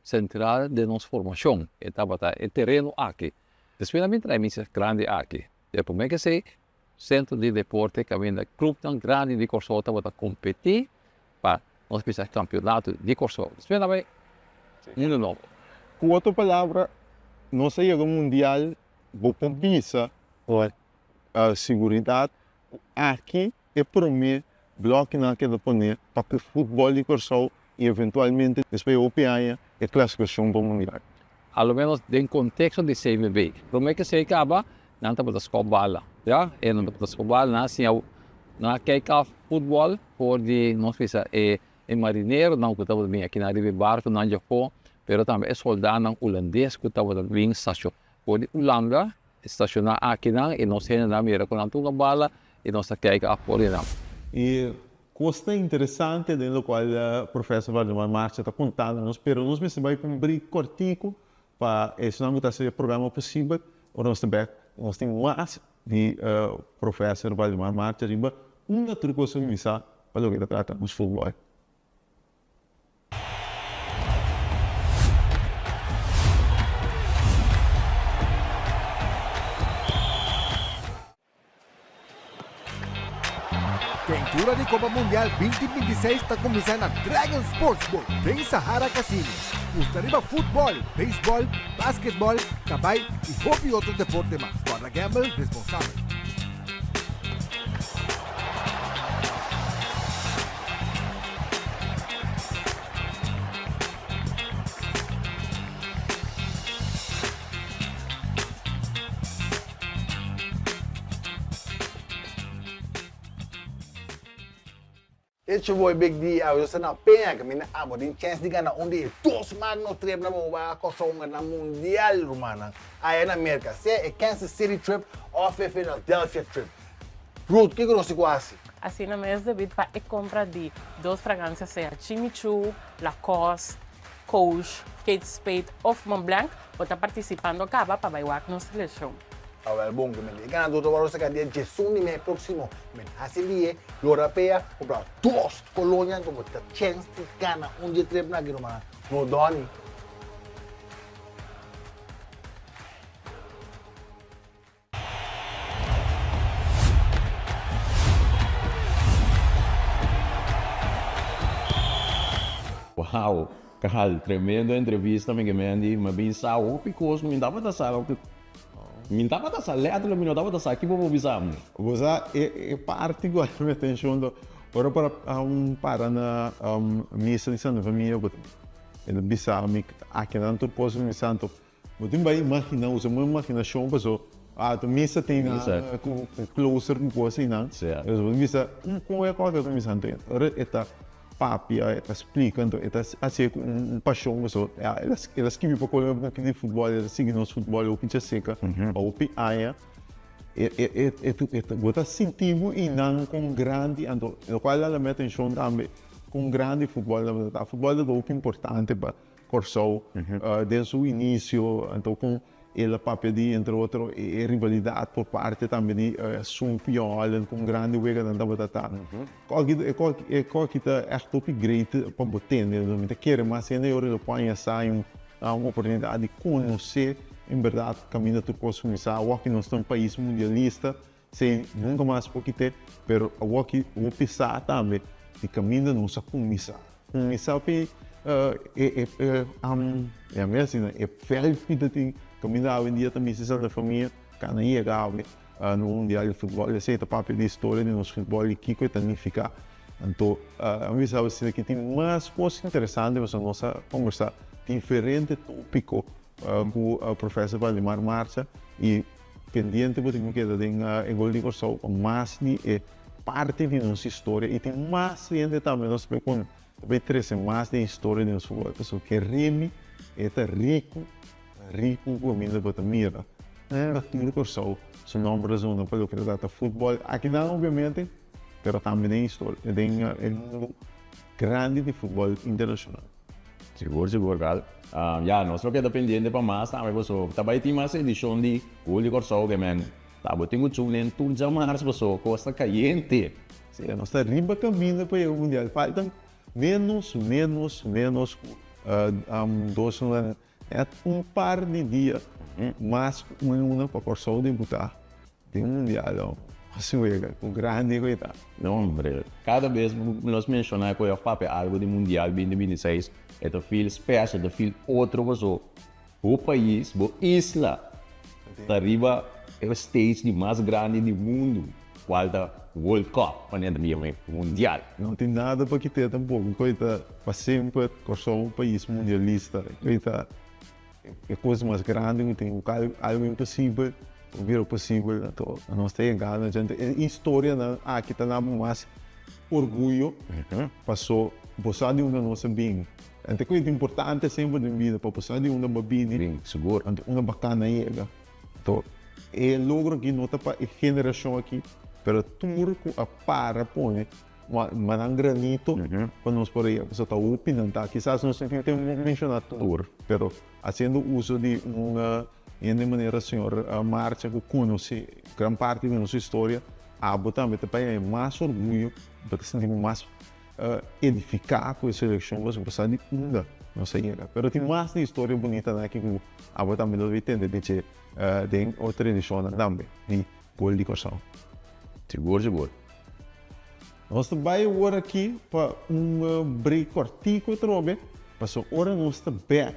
sentral den nos formashon, e tabata e tereno aki. Despues nan bin trae misa grandi aki. E promé k'esei Sentro di deporte kaminda klupnan grandi di Kòrsou tabata kompetí. pa nos bisa kampionato di Kòrsou. Despues nan bai mundu nobo. Ku otro palabra, nos a yega mundial, bo por bisa ku siguridat ku aki e promé blòkinan a keda poné pa ku futbòl di Kòrsou i eventualmente despues di hopi aña e klasifikashon pa mundial. A lo ménos den konteksto di CVB. Promé ku esei kaba, nan tabata skòp bala, ya, e nan tabata skòp bala, nan a siña, nan a kijk af futbòl for di, nos bisa, e e marineronan ku tabata bin akinan riba e barkunan djafó, pero tambe e soldánan hulandes ku tabata bin stasho for di Hulanda, stashoná akinan i nos hendenan mira ku nan tunga bala i nos ta kijk af for di nan. E kos ta interesante den lokual Professor Valdemar Marcha ta kontando nos, pero nos mester bai pa un break kòrtiku pa esnan ku ta hasi e programa posibel. Ora nos ta bek nos tin mas di Professor Valdemar Marcha riba unda tur kos a kuminsá pa loke ta trata nos futbòl. Keintura di Kopa Mundial 2026 ta kuminsá na Dragon Sportsbook den Sahara Casino. Gusta riba futbòl, beisbòl, basketbòl, kabai i hopi otro deporte mas. Kòrda gamble responsabel. It's your boy Big D, awe nos ta na Peña kaminda abo tin chèns di gana un di e dos magno trip na bo bai a Kòrsou un gana mundial rumannan aya na Merka, sea e Kansas City trip òf e Philadelphia trip. Ruth, kiko nos tin ku hasi? Asina mes debí pa e kompra di dos fragansia sea Jimmy Choo, Lacoste, Coach, Kate Spade of Montblanc, bo ta partisipando kaba pa bai wak nos selekshon. Awel bon ku men e ganador ta wòrdu saka dia djesun di mei próksimo. Men hasi lie, lora pea, kumpra dos kolonia anto bo ta chèns di gana un dje tripnan aki ruman. No dòni. Wow, Carl, tremendo entrevista mi ke Mandy, mi a bin sa hopi kos ku mi tabata sa, mi tabata sa letterlijk mi no tabata sa kibo bo bisa mi. Bo sa e parti ku a mi atenshon ta ora para para na misa di Santa Famia ku el a bisa mi akinan tur kos mi santo Bo tin bai imagina, usa bo imaginashon paso a ta misa tin nan ku closer ku kos einan. Entonces bo ta bisa kon e kos ta misa anto ora e ta papia e ta splika anto e ta hasié ku un pashon paso el a skibi pa Colombia pa di futbòl el a sigui nos futbòl hopi djaseka pa hopi aña bo ta sinti bo einan kon grandi anto lokual a hala mi atenshon tambe kon grandi futbòl tabata ta futbòl ta hopi importante pa Kòrsou den su inisio, anto kon el a papia di entre otro e rivalidat por parte tambe di Sumpy Holland kon grandi weganan tabata ta. E kòki ta ègt hopi great pa bo tende, mi ta kere mas hende ora lo por haña sa i un oportunidat di konosé en bèrdat kaminda tur kos kuminsá. Awor nos ta un pais mundialista Si, nunka mas por kit'é, pero awor ki hopi sa tambe di kaminda nos a kuminsá. Kuminsá pi e e yam'é asina, e vèlt ku ta tin kaminda awendia ta misi Santa Famia kana yega awe na un mundial di futbòl. Esei ta papia di historia di nos futbòl i kiko e ta nifiká. Anto a bisa asina ki tin mas kos interesante pasobra nos a kombersá diferente tópiko ku Professor Valdemar Marcha i Pendiente bo tin ku keda den e Gol di Kòrsou pa mas di e parti di nos historia i tin mas hende tambe nos ta bay ta bay trese mas di e historia di nos futbòl pasobra ke Remy e ta riku riku ku kaminda bo ta mira na tur Kòrsou su nòmber ta zona pa loke ta trata futbòl akinan obiamente pero tambe den historia den e mundu grandi di futbòl internashonal. Sigur sigur Carl. Ya nos lo keda pendiente pa mas tambe paso ta bai tin mas edishon di Gol di Kòrsou ke men ta bo tin ku tune tur djamars paso kos ta kayente. Si nos ta riba kaminda pa yega mundial faltan menos menos menos ku dos luna net un par di dia mas ku un luna pa Kòrsou debuta den mundial. Hasi wega ku grandi ku e ta. No hombre, kada bes ku nos menshoná ku e of papia algu di Mundial 2026, e ta feel special, e ta feel otro paso bo pais, bo isla ta riba e stage di mas grandi di mundu, kual ta World Cup, manera ta yama e Mundial. No tin nada pa kit'é tampoko, ku e ta pa semper Kòrsou un pais mundialista, ku e ta. E kos mas grandi ku tin, algu imposibel por bira posibel. Anto nos ta yega na djente. E historianan aki ta na bo mas orguyo paso bo sa di unda nos a bini. Anto e kos importante semper den bida pa bo sa di unda bo a bini. Sigur. Anto unda bo a kana yega. Anto e logro aki no ta pa e generashon aki pero tur ku a para pone Ma nan granito pa nos por a pasobra ta hopi nan ta. Kisas nos no tin tempu pa menciona tur, pero haciendo uso di un hende manera señor Marcha cu conoce gran parti di nos historia, abo tambe ta paña mas orguyo, bo ta sinti bo mas edifica cu e seleccion pasobra bo sa di unda nos a yega. Pero tin mas di historia bunitanan aki cu abo tambe lo debe tende di dje den otro edicionnan tambe di Gol di Kòrsou. Sigur sigur. Nos ta bai awor aki pa un break kòrtiku atrobe, pasobra ora nos ta bèk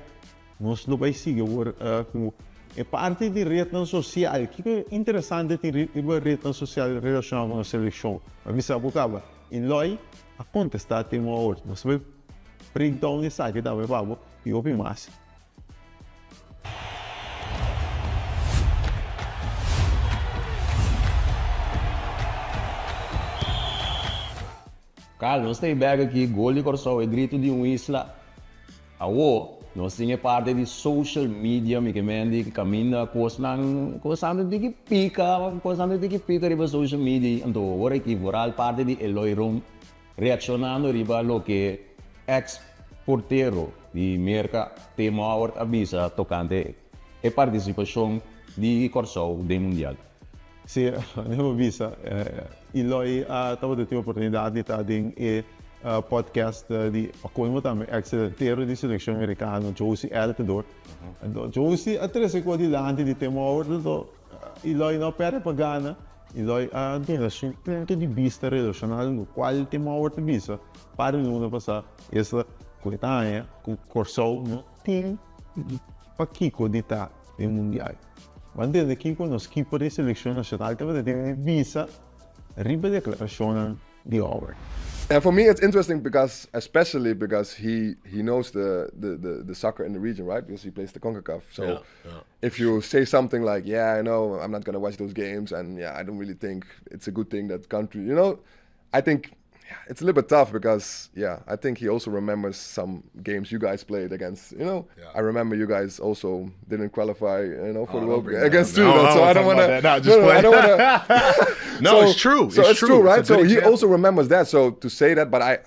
nos lo bai sigui awor ku e parti di retnan sosial. Kiko interesante tin riba retnan sosial relashoná ku nos selekshon? Bo a bisa bo kaba. Eloy a kontestá tema awor. Nos ta bai break down esaki tambe pa bo i hopi mas. Carl, nos ta e bek aki, Gol di Kòrsou, e gritu di un isla. Awo, nos tin e parti di social media, mi ke men di kaminda kosnan, kosnan ta tiki pika, kosnan ta tiki pika riba social media. Anto ora aki vooral parti di Eloy Room Reakshonando riba loke eks portero di Merka Tim Howard a bisa tokante e partisipashon di Kòrsou den Mundial. Sí, mi a bisa. Eloy tabata tin oportunidat di ta den e podcast di pa colmo tambe eks delantero di selekshon merikano Jozy Altidore. Anto Jozy a trese ku adilanti di Tim Howard anto Eloy no a pèrdè pa gana. Eloy a duna su punto di bista relashoná ku kual tema awor ta bisa par di luna pasá, esta ku e ta haña ku Kòrsou no tin pakiko di ta den mundial. Bo a ntende kiko nos kiper di selekshon nashonal tabata tin di bisa riba deklarashonnan di Howard. And for me it's interesting because especially because he he knows the the the, the soccer in the region, right? Because he plays the CONCACAF. So yeah, yeah. if you say something like, "Yeah, I know, I'm not gonna watch those games," and yeah, I don't really think it's a good thing that country, you know, I think it's a little bit tough because yeah, I think he also remembers some games you guys played against. You know, yeah. I remember you guys also didn't qualify, you know, for oh, the World Cup against Sweden. So I don't want to. No, no, I don't want to. no, so, it's true. So it's, it's true, true right? So he also remembers that. So to say that, but I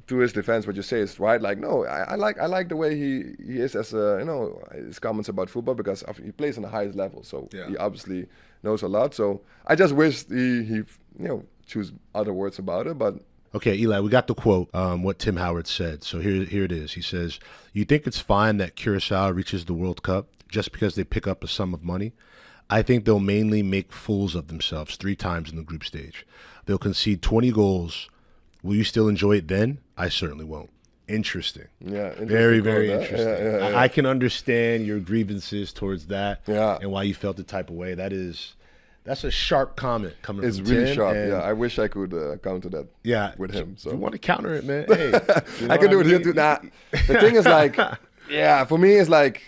to his defense, what you say is right. Like, no, I, I, like I like the way he, he is as a, you know his comments about football because he plays on the highest level, so yeah. he obviously knows a lot. So I just wish he he you know choose other words about it, but. Okay, Eli, we got the quote, um, what Tim Howard said. So here, here it is. He says, You think it's fine that Curacao reaches the World Cup just because they pick up a sum of money? I think they'll mainly make fools of themselves three times in the group stage. They'll concede 20 goals. Will you still enjoy it then? I certainly won't. Interesting. Yeah. Interesting very, very interesting. Yeah, yeah, yeah. I, I, can understand your grievances towards that yeah. and why you felt the type of way. That is that's a sharp comment coming it's from really Tim, sharp. Yeah, I wish I could uh, counter that. Yeah, with him. So you want to counter it, man? Hey, you know I can do it here too. Nah, the thing is like, yeah, for me it's like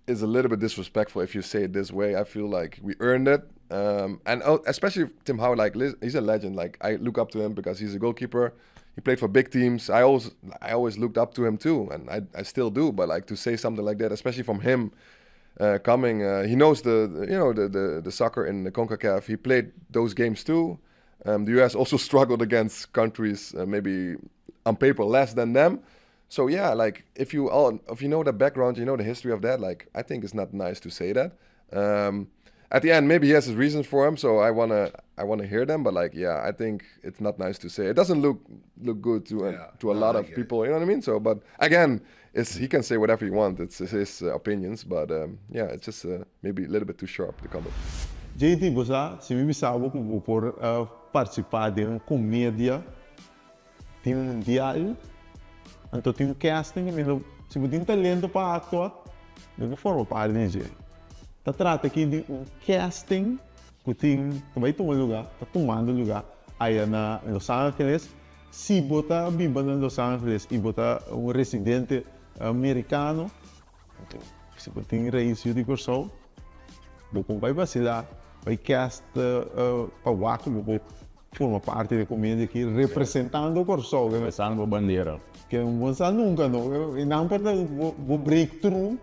it's a little bit disrespectful if you say it this way. I feel like we earned it, um, and oh, especially Tim Howard. Like he's a legend. Like I look up to him because he's a goalkeeper. He played for big teams. I always I always looked up to him too, and I, I still do. But like to say something like that, especially from him uh, coming. Uh, he knows the, the, you know the, the, the soccer in the Concacaf. He played those games too. Um, the US also struggled against countries uh, maybe on paper less than them. So yeah, like if you all if you know the background, you know the history of that. Like I think it's not nice to say that. Um, at the end, maybe he has his reasons for him. So I wanna I wanna hear them. But like yeah, I think it's not nice to say. It doesn't look look good to yeah, to a no, lot of people. It. You know what I mean? So but again, it's he can say whatever he wants. It's, it's his uh, opinions, but um, yeah, it's just uh, maybe a little bit too sharp the comment. JT, bo sa, si mi bisa bo ku bo por partisipá den un komedia di mundial, anto tin un casting kaminda si bo tin talento pa aktua, bo por forma parti di dje. Ta trata aki di un casting ku tin, ta bai tuma lugá, ta tumando lugá aya na Los Angeles. Si bo ta biba na Los Angeles i bo ta un residente merikano, anto si bo tin rais yu di Kòrsou, bo por bai basilá, bai cast pa wak ku bo por forma parti di e komedia aki representando Kòrsou. Besando bo bandera. Ke bo no sa nunka no, i nan por ta bo breakthrough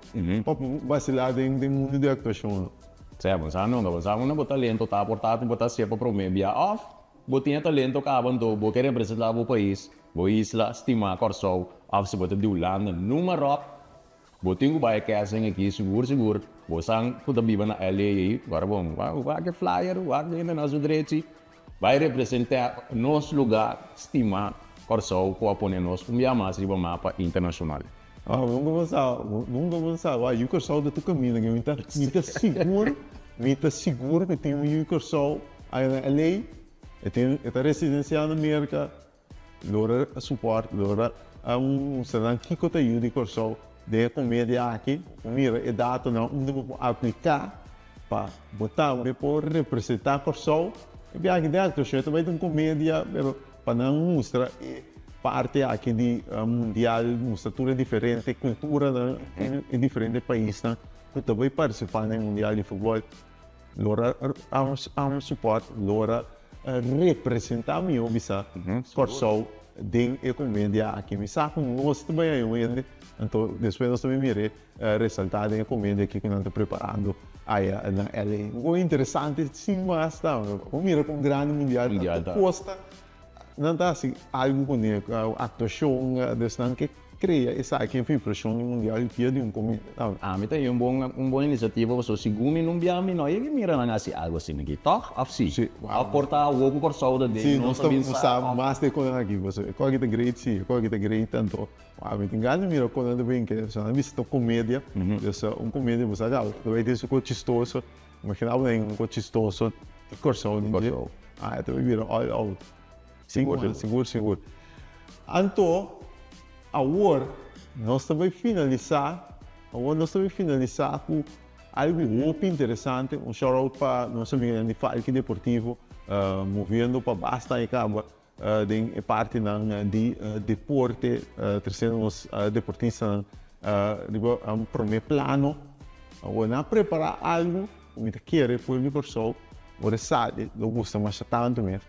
pa basilá den mundu di aktuashon. Sea, bo no sa nunka, bo no sa unda bo talento ta, por ta bo ta hasié pa promé bia òf Bo tin e talento caba anto bo ke representa bo pais, bo isla stima Corsou of si bo ta di Hulanda numa rop bo tin cu bay e casting aki sigur sigur bo san cu ta biba na LA ey ora bon wak e flyer wak hende na su drechi bay representa nos lugar stima Corsou cu a pone nos un bia mas riba mapa internacional. Ah, nunca bo sa, nunca bo sa. Wak, yu Kòrsou ta tur kaminda ke mi ta, mi ta sigur, mi ta sigur ku tin un yu Kòrsou aya na LA, e tin, e ta residensiá na Merka, lo a support, lo a mustra nan kiko ta yu di Kòrsou den e komedia aki. Bo mira e datonan unda bo por apliká pa bo tambe por representá Kòrsou. E biaha den aktuashon e ta bai ta un komedia, pero Pa nan mustra e parti aki di mundial, mustra tur e diferente culturanan, e diferente paisnan cu ta bay participa na e mundial di futbol. Lora am support, lora representa miho bisa Corsou den e comedia aki. Mi sa cu nos ta bay haña un hende, anto despues nos ta bay mira e resalta den e comedia aki cu nan ta preparando aya na LA. Un cosa interesante sin mas ta, bo mira con grandi mundial ta costa, nan ta haci algo cune, actuacion, dus nan ke crea esaki en vibracion di mundial via di un comedia tambe. Ami ta un bon un bon iniciativa pasobra segun mi no bia mi no yega mira nan haci algo asina aki toch of si? Si. Of por ta awo cu Corsou ta den Si, nos nos ta bin sa sa mas de con aki pasobra e cosa aki ta great si, e cosa aki ta great anto. Wou, mi tin gana di mira kon nan ta brinca. Pasobra nan bisa ta comedia. Dus un comedia bo sa caba. Ta bay tin su cos chistoso. Imagina bo den un cos chistoso di Corsou den dje. Ah, e ta bay bira all out. Sigur, sigur, sigur. Anto, awor nos ta bay finalisa, awor nos ta bay finalisa cu algo hopi interesante. Un shout out pa nos amiganan di Falki Deportivo, moviendo pa basta e caba. Den e partinan di deporte tresiendo nos deportistanan riba un prome plano. Awor nan a prepara algu ku mi ta kere pueblo di Kòrsou ora e sali lo gusta masha tantu mes.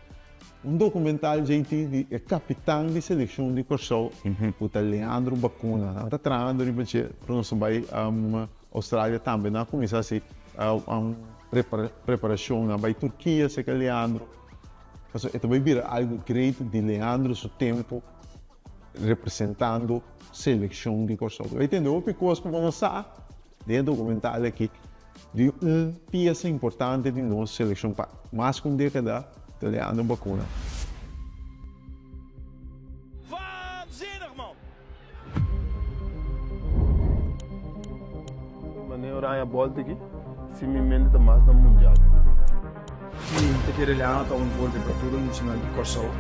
Un dokumental JT di e kapitan di selekshon di Kòrsou ku ta Leandro Bacuna. Nan ta trahando riba dje pero nos a bai Australia tambe. Nan a kuminsá hasi un preparashon. Nan a bai Turkia serka Leandro. Pasobra e ta bai bira algu great di Leandro su tempu representando selekshon di Kòrsou. Bo ta tende hopi kos ku bo no sa den e dokumental aki di un piesa importante di nos selekshon pa mas ku un dekada ta Leandro Bacuna. Waanzinnig man! Mane oranje bòl tiki si mi mente ta mas na mundial. Mi ta kere Leandro ta un voorbeeld pa tur e muchanan di Kòrsou.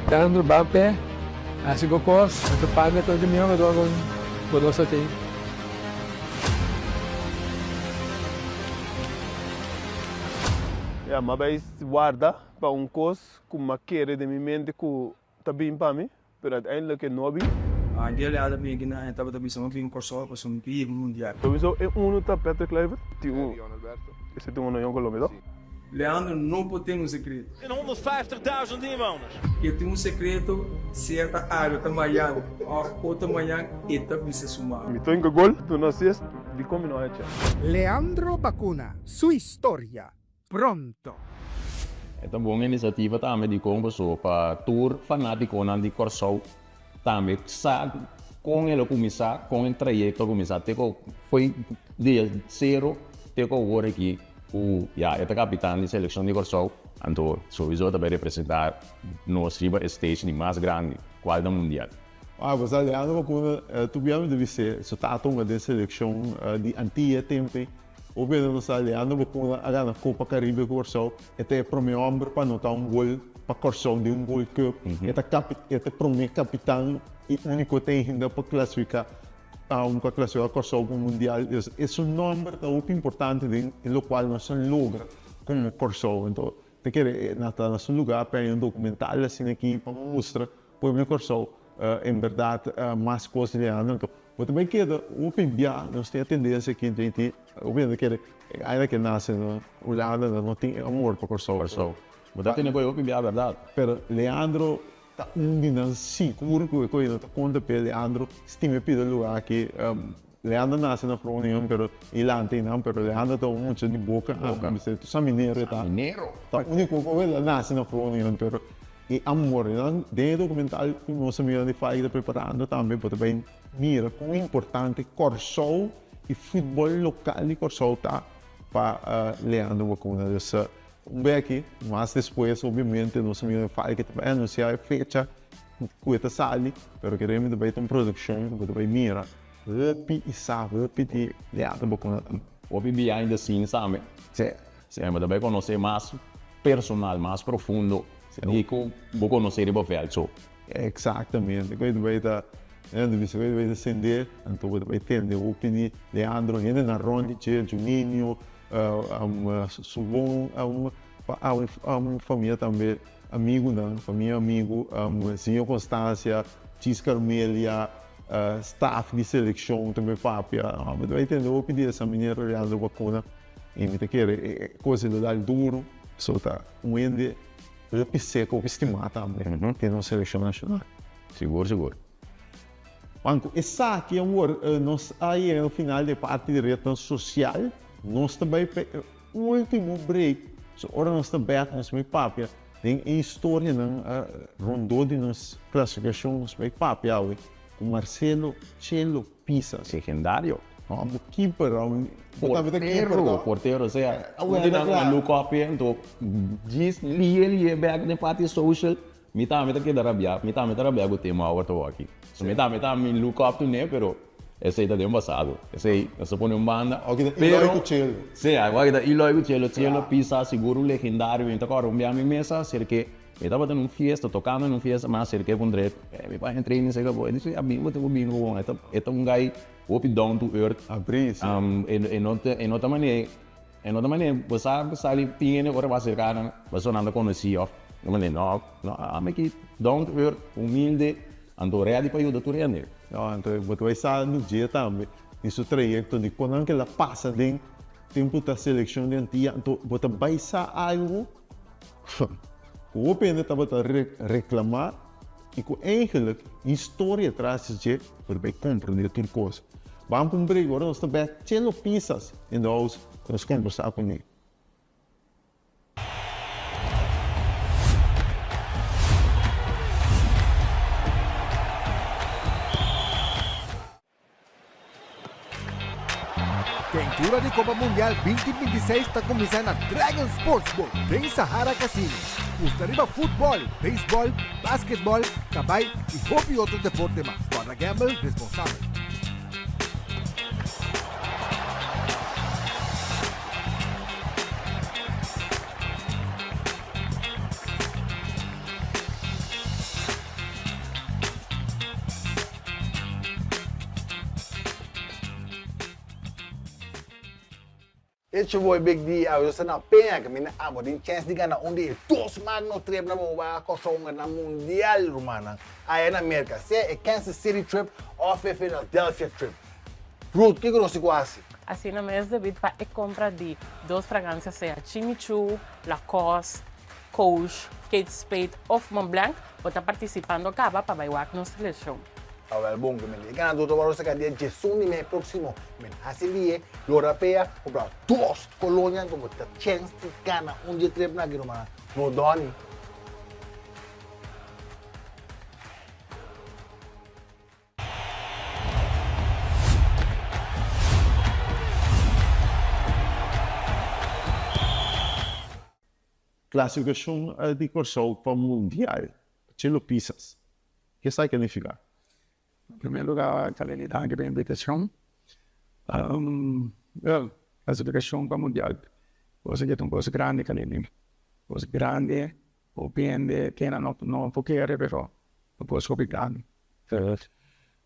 Leandro ban p'e hasi bo kos, anto papia ta di mihó jugador ku nos a tin. Ya, m'a bai warda pa un kos ku m'a kere den mi mente ku ta bin pa mi, pero uiteindelijk e no a bin. Dia Leandro bin aki na e tabata bisa mi bin Kòrsou pasobra mi ke yega mundial. Sowieso e unu ta Patrick Kluivert, tin un ese tin un na Jong Colombia toh? Leandro no por ten un sekreto. In 150.000 inwoners. E tin un sekreto, sea ta awe ta mayan òf otro mayan e ta bisa su mama. Mi ta hinka gol, duna assist, dikon mi no a hecha? Leandro Bacuna su historia pronto. E ta un bon inisiativa tambe dikon paso pa tur fanatikonan di Kòrsou tambe sa kon el a kuminsá, kon e trayekto a kuminsá te ku foi dia sero te ku awor aki ku ya e ta kapitan di selekshon di Kòrsou anto souiso ta bai representá nos riba e stage di mas grandi kual ta mundial. Ah, bo sa Leandro Bacuna, tu biami debí ser, su tata hunga den selekshon di Antia tempe. Hopi hende no sa Leandro Bacuna a gana Copa Caribe ku Kòrsou. E ta e promé hòmber pa anotá un gol pa Kòrsou den un Gold Cup. E ta kapi e ta e promé kapitan i úniko te ainda pa klasifiká pa klasifiká Kòrsou pa Mundial. Dus e su nòmber ta hopi importante den e lokual nos a logra komo Kòrsou. Anto ta kere na ta na su lugá pa hay un dokumental asina aki pa mustra pueblo di Kòrsou en bèrdat mas kos di Leandro. Anto bo ta bai keda hopi bia nos tin e tendensia aki JT hopi hende kere ainda ke nase na Hulanda nan no tin e amor pa Kòrsou. Kòrsou. Bo ta tene ku e hopi bia bèrdat. Pero Leandro Ta un di nan sigur ku e koe no ta konta p'e Leandro stima e pida luga aki. Leandro nase na Groningen pero i lanta einan pero Leandro ta un mucha di boka ami bisa tu sa minero e ta. Ta uniko ku el a nase na Groningen pero e amor nan den e dokumental ku nos amigonan di Fike ta preparando tambe bo ta bai mira kon importante Kòrsou i futbòl lokal di Kòrsou ta pa Leandro Bacuna. Dus Un beki mas despues obviamente nos amigo Falke ta bai anuncia e fecha cu e ta sali, pero kere mi ta bai ta un produccion cu bo ta bai mira hopi y sa hopi di Leandro Bacuna tambe. Hopi behind the scenes tambe. Si. Si, bo ta bai conoce mas personal, mas profundo di cu bo conoce riba veld so. Exactamente, cu e ta bai ta, ta bisa cu e ta bai ta sende, anto bo ta bai tende hopi di Leandro, hendenan rond di dje, Juninho, Su bon famia tambe, amigunan, famia amigu, Señor Constancia, Chis Carmelia, staff di seleccion tambe papia. Mi ta bai tende hopi di esa manera Leandro Bacuna y mi ta kere e cos lo dal duro, so ta un hende hopi seco, hopi stima tambe den nos seleccion nacional. Sigur sigur. Pan ku esaki awor nos a yega na final di e parti di retnan sosial. Nos ta bai pa e ultimo break. So ora nos ta bek nos bai papia den e historianan rondó di nos klasifikashon. Nos bai papia awe ku Marcelo Chelo Pisas. Legendario. Amo keeper, amo Portero, portero, osea, un di nan a look up e anto djis lie lie bek den parti social. Mi tambe ta keda rabiá, mi tambe ta rabiá ku Tim Howard awor aki. So mi tambe ta mi look up to ne, pero esei ta den pasado. Esei nos ta pone un banda. Awor ki ta Eloy ku Chelo. Sí, awor ki ta Eloy ku Chelo. Chelo pisa sigur un legendario. Mi ta kòrda un bia mi mes a aserk'é. Mi tabata na un fiesta, tokando na un fiesta, mi a aserk'é ku un drep. Mi bai na training serka bo. E di, a bin bo tin ku bin ku bo. E ta un guy hopi down to earth. Abrí, sí. E no ta, e no ta manera. E no ta manera bo sa sali tin hende ora bo a acerca nan pasobra nan ta conoci of no manera no no ami aki down to earth humilde anto ready pa yuda tur hende. No anto bo ta bay sa di dje tambe di su trayecto di con nan kila pasa den tempo ta seleccion di Antia anto bo ta bay sa algo cu hopi hende tabata reclama y cu eigenlijk historia tras di dje bo ta bay comprende tur cos. Ban pa un break ora nos ta bek Chelo Pisas in the house pa nos kombersá kuné. Keintura di Kopa Mundial 2026 ta kuminsá na Dragon Sportsbook den Sahara Casino. Gusta riba futbòl, beisbòl, basketbòl, kabai i hopi otro deporte mas. Guarda gamble responsabel. It's your boy Big D, awe nos ta na Peña caminda abo tin chance di gana un di e dos magno trip na bo wak Kòrsou na mundial rumannan aya na Merca sea e Kansas City trip of e Philadelphia trip. Ruth kiko nos tin ku hasi? Asina mes David pa e compra di dos fragancia sea Jimmy Choo, Lacoste, Coach, Kate Spade of Montblanc bo ta participando caba pa bay wak nos seleccion. Awel bon ku men e ganador ta wòrdu saka dia djesun di mei próksimo. Men hasi lie, lora pea, kumpra dos kolonia anto bo ta chèns di gana un dje tripnan aki rumannan. No dòni. Klasifikashon di Kòrsou pa Mundial, Chelo Pisas. Ke sa ke nifiká? Na primer lugar, Kaleni danki pa e invitashon. Well. Klasifikashon pa mundial. Kos aki ta un kos grandi Kalindi. Kos grandi hopi hende kena no no por kere pero un kos hopi grandi.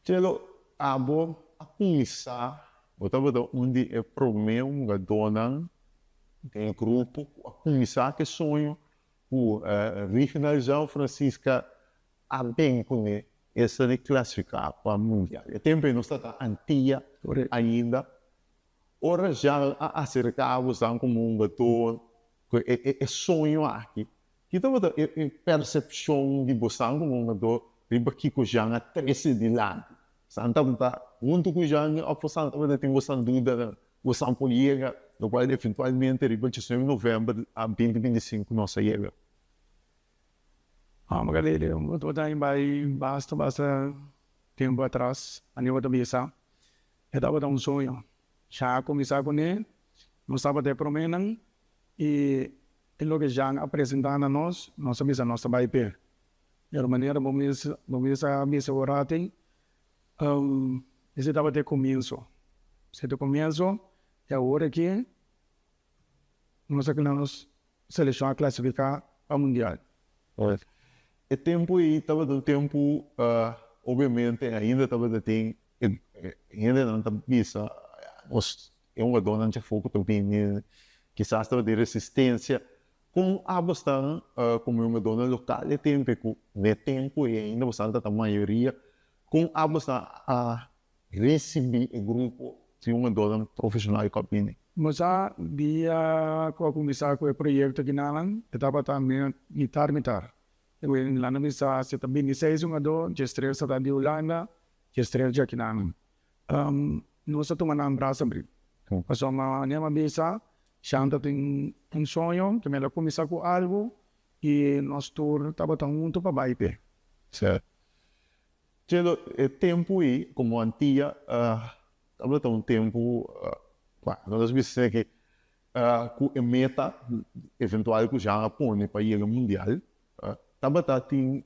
Chelo, abo a kuminsá, bo tabata un di e promé hungadónan den e grupo ku a kuminsá ku e soño ku Rignald Jean Francisca a bin kuné, esta di klasifiká pa mundial. E tempu ei nos tabata Antia ainda. Ora Jean a aserká bosan komo hungadó ku e soño aki, ki tabata e persepshon di bosan komo hungadó riba kiko Jean a trese dilanti? Bosan tabata huntu ku Jean òf bosan tabata tin bosan dudanan ku bosan por yega, lokual eventualmente riba diesnuebe novèmber 2025 nos a yega? Magalele, bo tabata bai basta basta tempu atras, ane bo ta bisa. E tabata un soño. Jean a kuminsá kuné, nos tabata e proménan i e loke Jean a presentá na nos, nos a bisa nos ta bai p'e. Pero manera bo mes bo mes a bisa bo ratin, esei tabata e kumienso. Esei ta e kumienso i awor aki nos a nos Selekshon a klasifiká pa mundial. E tempu ei tabata un tempu, obviamente ainda tabata tin e hendenan ta bisa nos e hungadónan djafó ku ta bini, kisas tabatin resistensia. Kon abos ta komo e hungadónan lokal e tempu ei ku n'e tempu ei ainda boso ta mayoria, kon abos ta a Ricibi e grupo di hungadornan profesional cu a bini. Nos a dia cu a cuminsa cu e proyecto kinanan e tabata mitar mitar. Nan a bisa si ta bini seis hungador, diestres ta di Hulanda, diestres di akinanan. Nos a tuma nan brasa abri. Pasobra nan a bisa Shan ta tin un soño, ta mester cuminsa cu algo y nos tur tabata hunto pa bay p'e. Chelo, e tempu ei komo Antia tabata un tempu, bueno, nos bisa esaki, ku e meta eventual ku Jean a pone pa yega mundial, tabata tin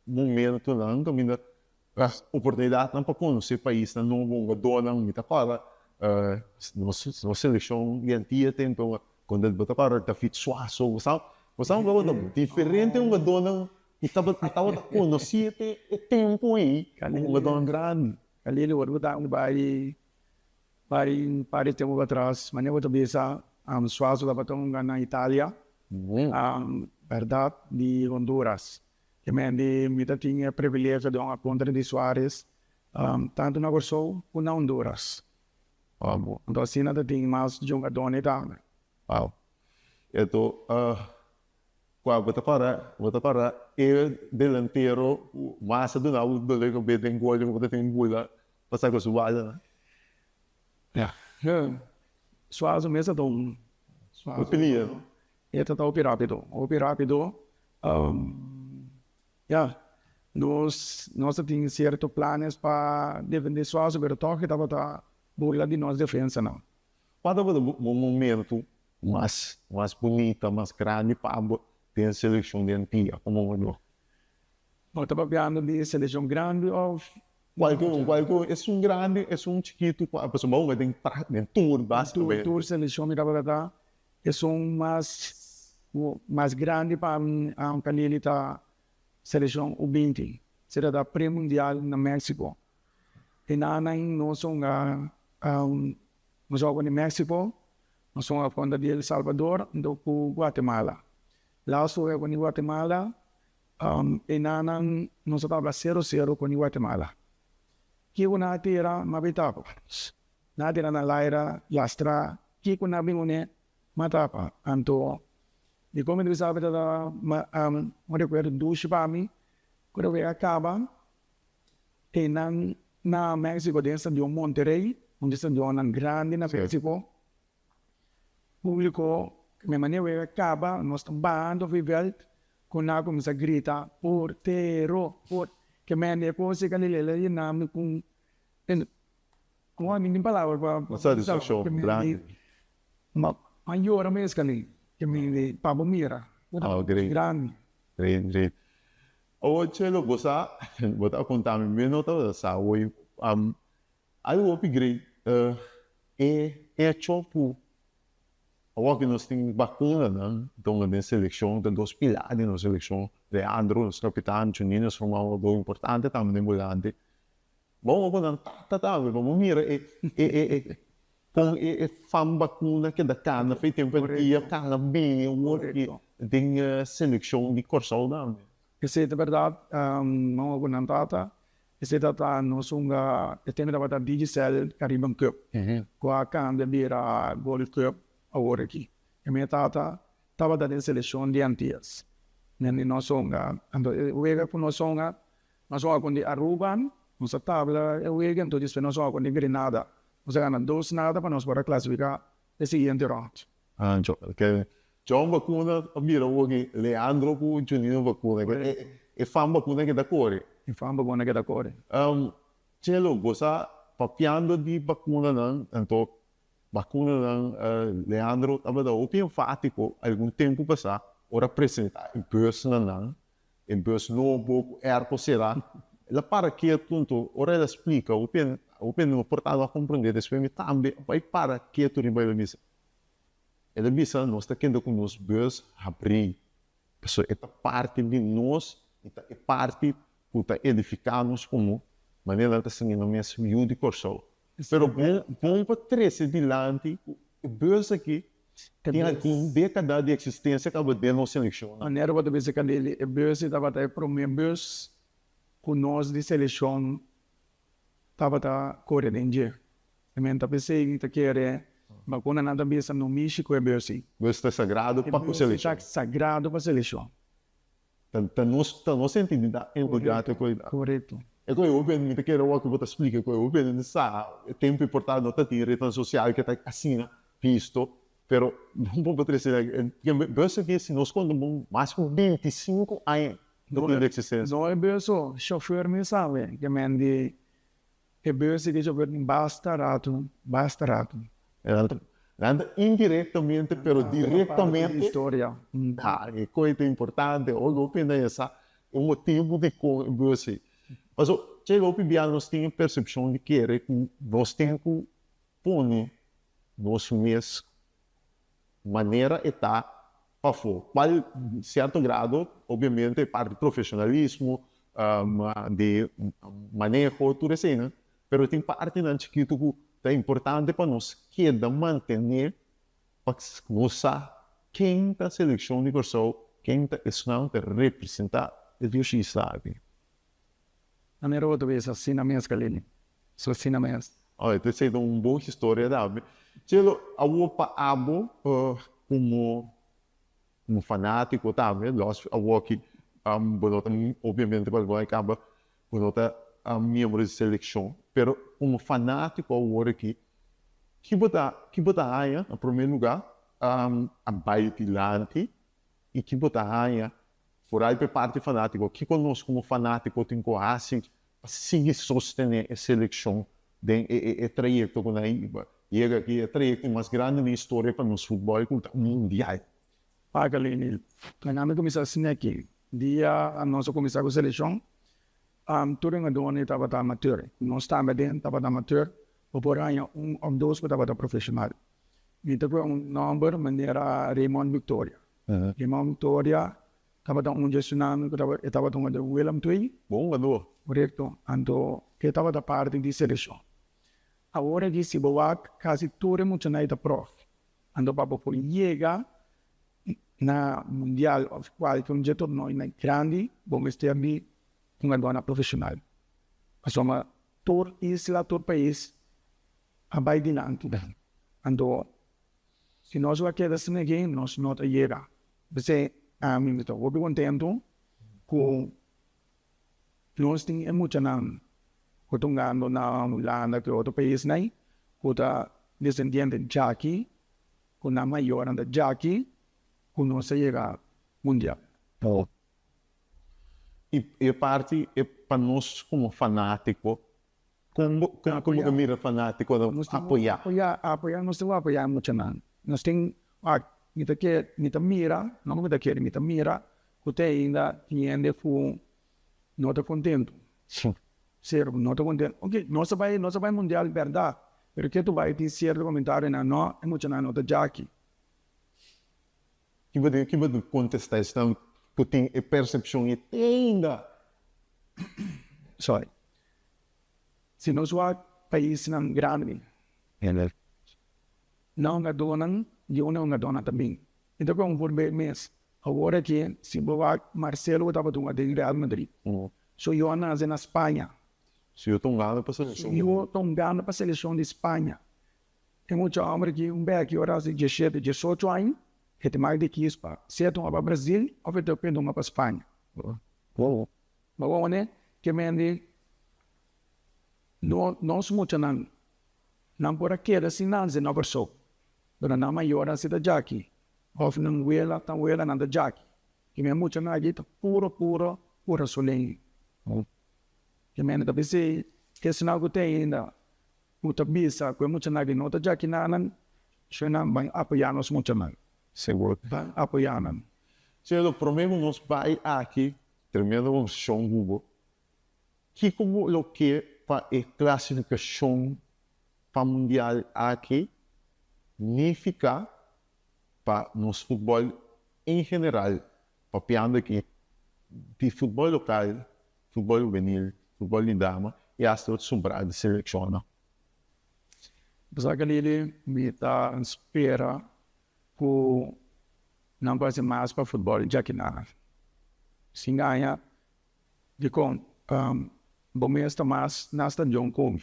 momentonan kaminda oportunidatnan pa konosé paisnan nobo, hungadónan. Mi ta kòrda nos selekshon di Antia tempu, bo ta kòrda David Suazo, bo sa, bo sa tabata diferente hungadónan I tabata tabata konosí te e tempu ei komo hungadónan grandi. Kalili ora bo ta bai bai un par di tempu patras manera bo ta bisa Suazo tabata hunga na Italia bèrdat di Honduras ke men di mi ta tin e privilegio di hunga kontra di Suarez tantu na Kòrsou ku na Honduras anto asina ta tin mas hungadónan tambe. Wow. Eto Kua bo ta para? Bo ta para e delantero ku mas a duna bo dolor kabes den gol ku bo ta tin bula pa saka su bala. Ya. Suazo mes a ta un. Suazo. Pelier. E ta ta hopi rapido. Hopi rapido. Ya. Nos nos ta tin sierto planes pa defende Suazo pero tog e tabata burla di nos defensanan. Kua tabata bo momento mas mas bunita, mas grandi pa abo den seleccion di Antia como hungador? Bo ta papiando di seleccion grandi of? Cualke un, cualke un, esun grandi, esun chikitu, pasobra bo hunga den den tur basicamente. Tur seleccion mi tabata ta, esun mas mas grandi pa mi Kalili ta seleccion U binti, esei ta pre mundial na Mexico. E nan nos hunga nos a hunga di Mexico. Nos a konta di El Salvador anto ku Guatemala. Laatste wega di Guatemala e nanan nos a tabla sero sero ku di Guatemala. Kiko nan a tira ma bin tapa. Nan a tira na laira lastra kiko nan a bin une ma tapa. Anto dikon mi ta bisa ta un rekuerdo dushi pa mi ku e wega a kaba e nan na Mexico den stadion Monterrey un di stadionnan grandi na Mexico. Publico mi manera wega caba nos ta bahando for e veld cu nan a cuminsa grita portero por ke mende e cos e calilele a yena mi cu mi tin palabra pa Un satisfaccion grandi. Ma a yora mes cali ke mende pa bo mira grandi. Great great. Awor Chelo bo sa bo ta conta mi mi no tabata sa hoy algo hopi great e. echo ku awor ku nos tin bakunanan, donde den selekshon ta dos pilar di nos selekshon, Leandro, nos kapitan, Juninho, nos forma un importante tambe den volante. Bon ku nan tata tambe pa bo mira e e e kon e e fam bakuna keda kana fe tempu e dia kana bini awor aki den selekshon di Kòrsou tambe. Esei ta bèrdat, mama ku nan tata, esei ta ta nos hunga e tempu tabata Digicel Caribbean Cup ku a kambia bira Gold Cup awor aki. E mi tata tabata den selekshon di Antillas, men di nos hunga, anto e wega ku nos hunga Nos a wak con di Aruba, nos a tabla e wega, enton despues nos a wak con di Grenada. Nos a gana dos nada pa nos por a clasifica e siguiente round. Ancho, ke John Bacuna a bira woki Leandro ku Junino Bacuna, e fan Bacuna ke ta kore. E fan Bacuna ke ta kore. Chelo, bo sa papiando di bacunanan, anto bacunanan Leandro tabata hopi enfatico algun tempo pasa ora presenta e bus na nan. E bus nobo ku airco será. El a para ketu anto ora el a splika hopi hopi hende no por tabata komprendé despues mi tambe a bai para ketu riba el a bisa. El a bisa nos ta keda ku nos bus habrí pasobra e ta parti di nos i ta e parti ku ta edifiká nos komo manera nan ta siña nan mes yu di Kòrsou. Pero bon bon pa trese dilanti ku e bus aki tin algun dékada di eksistensia kaba den nos selekshonnan. Manera bo ta bisa Kalili, e bus ei tabata e promé bus ku nos di selekshon tabata kore den dje. E men ta p'esei mi ta kere bakuna nan ta bisa no mishi ku e bus ei. Bus ta sagrado pa ku selekshon. E bus ta sagrado pa selekshon. Ta nos ta nos identidat importante ku Korekto. E ku e hopi mi ta kere wak ku bo ta splika ku e hopi hende sa e tempu por ta no ta tin retnan sosial ke ta asina visto pero bo por trese bus aki si nos konta bon mas ku 25 aña ta tin di eksistensia. No e bus so shofer mi sabe ke men di E bus di chofer tin basta ratu, basta ratu. Nan ta indirectamente pero directamente. Historia. Ta, e koe ta importante, hopi hopi hende a sa e motibu dikon e bus ei. Paso, che hopi bia nos tin e persepshon di kere ku nos tin ku pone nos mes manera e ta pafó. Cual cierto grado, obviamente, e parti profesionalismo, di maneho, tur eseinan, pero tin partinan chikitu cu ta importante pa nos keda mantene pa nos sa ken ta seleccion di Corsou, ken ta esnan ta representa e dushi isla aki. Manera bo ta bisa asina mes, Kalini. So asina mes. Oh, ta esei ta un bon historia tambe. Chelo, awor pa abo como un fanatico tambe, los awor aki bo no ta obviamente pa algun caba bo no ta miembro di seleccion, pero como fanatico awor aki ki bo ta ki bo ta haña na prome lugar a bay dilanti y ki bo ta haña Foral pa e parti fanátiko, kiko nos komo fanátiko tin ku hasi pa sigui sostené e selekshon den e trayekto ku nan a yega aki, e trayekto mas grandi den historia pa nos futbòl ku ta un mundial? Paca Lini, Nan a kuminsá asina aki, dia nos a kuminsá ku selekshon, tur hungadónan tabata amateur, nos tambe aden tabata amateur, bo por haña un òf dos ku tabata profeshonal. Mi ta pone un nòmber manera Raymond Victoria. Raymond Victoria tabata un dje sunan ku e tabata hunga den Willem II. Bon hungador. Korekto. Anto e tabata parti di selekshon. Awor aki si bo wak kasi tur e muchanan ei ta prof. Anto pa bo por yega na mundial òf kualke un dje tornoinan grandi bo mester di hungadornan profeshonal. Pasobra tur isla, tur pais a bai dilanti. Anto si nos lo a keda asina aki nos no ta yega. P'esei ami mi ta hopi kontentu ku nos tin e muchanan ku ta hungando na Hulanda ku e otro paisnan ku ta desendiente djaki ku nan mayornan ta djaki ku nos a yega mundial. I e parti pa nos komo fanatiko Kon bo kon bo ta mira fanatikonan apoyá? Apoyá, apoyá, nos tin ku apoyá muchanan. Nos tin, wak, mi ta ke, mi ta mira, no ku mi ta kere, mi ta mira ku te ainda tin hende ku no ta kontentu. Sero, no ta kontentu. Oke, nos a bai, nos a bai mundial bèrdat. Pero ke tu bai tin sierto comentarionan no e muchanan no ta djaki. Ki bo ki bo kontestá esnan ku tin e persepshon ei te ainda? Sorry. Si nos wak paisnan grandi, nan hungadónan di unda hungadónan ta bin. Mi ta kon por bay mes. Awor aki si bo wak Marcelo ku tabata hunga den Real Madrid. Su yu a nase na Spaña. Su yu ta hungando pa selekshon. Su yu ta hungando pa selekshon di Spaña. E mucha homber aki un beki ora hasi diesshete, diesocho aña, e ta mak di kis pa sea ta hunga pa Brazil of e ta pende hunga pa Spaña. Bo wak ke mende nos muchanan nan por a keda sin nase na Kòrsou, pero nan mayornan si ta djaki of nan wela, tan welanan ta djaki. Ke men muchanan aki ta puro puro kurasoleño. Ke mende ta bis'ei esnan ku ta ainda Ku ta bisa ku e muchanan aki no ta djaki nanan, nan ban apoyá nos muchanan. Sigur. Ban apoyá nan. Señor, promé ku nos bai aki, tremendo konseshon ku bo. Kiko bo lo ke pa e klasifikashon pa mundial aki nifiká pa nos futbòl en general, papiando aki di futbòl lokal Futbol hubenil, futbol di dama i asta otro sobrá di selekshonnan. Apesar ku lili mi ta spera ku nan por hasi mas pa futbol djakinan. Sin gaña dikon bo mes ta mas na stadion ku mi.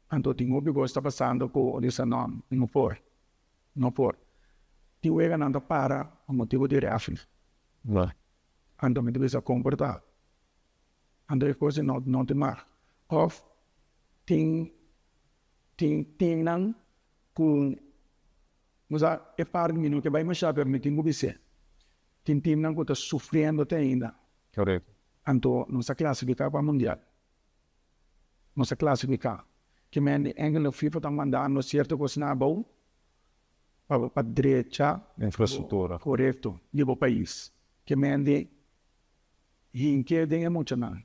Anto tin hopi kos ta pasando ku di sa no, no por, no por. Tin weganan ta para pa motibu di refri. Anto mi ta bisa komportá. Anto e kos no no tin mag. Òf tin tin timnan ku bo sa e parti mi no ke bai mashá pero mi tin ku bis'é. Tin timnan ku ta sufriendo te ainda. Korekto. Anto nos a klasifiká pa mundial. Nos a klasifiká. Ke men di ènkele FIFA ta mandando sierto kosnan abou. Pa bo pa drecha Infrastruktura. Korekto, di bo pais. Ke men di hink'é den e muchanan.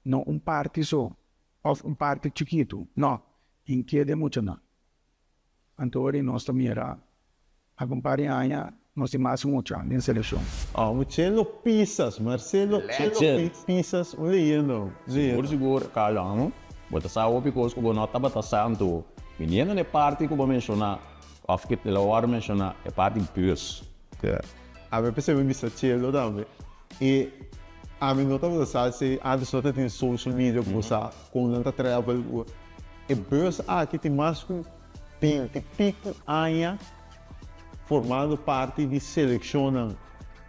No un parti so òf un parti chikitu. No, hink'é den muchanan. Anto ora nos ta mira algun par di aña nos tin mas mucha den selekshon. Oh, Chelo Pisas, Marcelo Chelo Pisas, un leyenda. Sigur sigur Carlo, bo ta sa hopi kos ku bo no tabata sa anto. Biniendo na e parti ku bo menshoná, òf ku el a wòrdu menshoná, e parti bus. Ya. Ami a pensa mi bisa Chelo tambe. I ami no tabata sa si antes no tatin social media ku bo sa kon nan ta travel. E bus aki tin mas ku binti piku aña formando parti di selekshonnan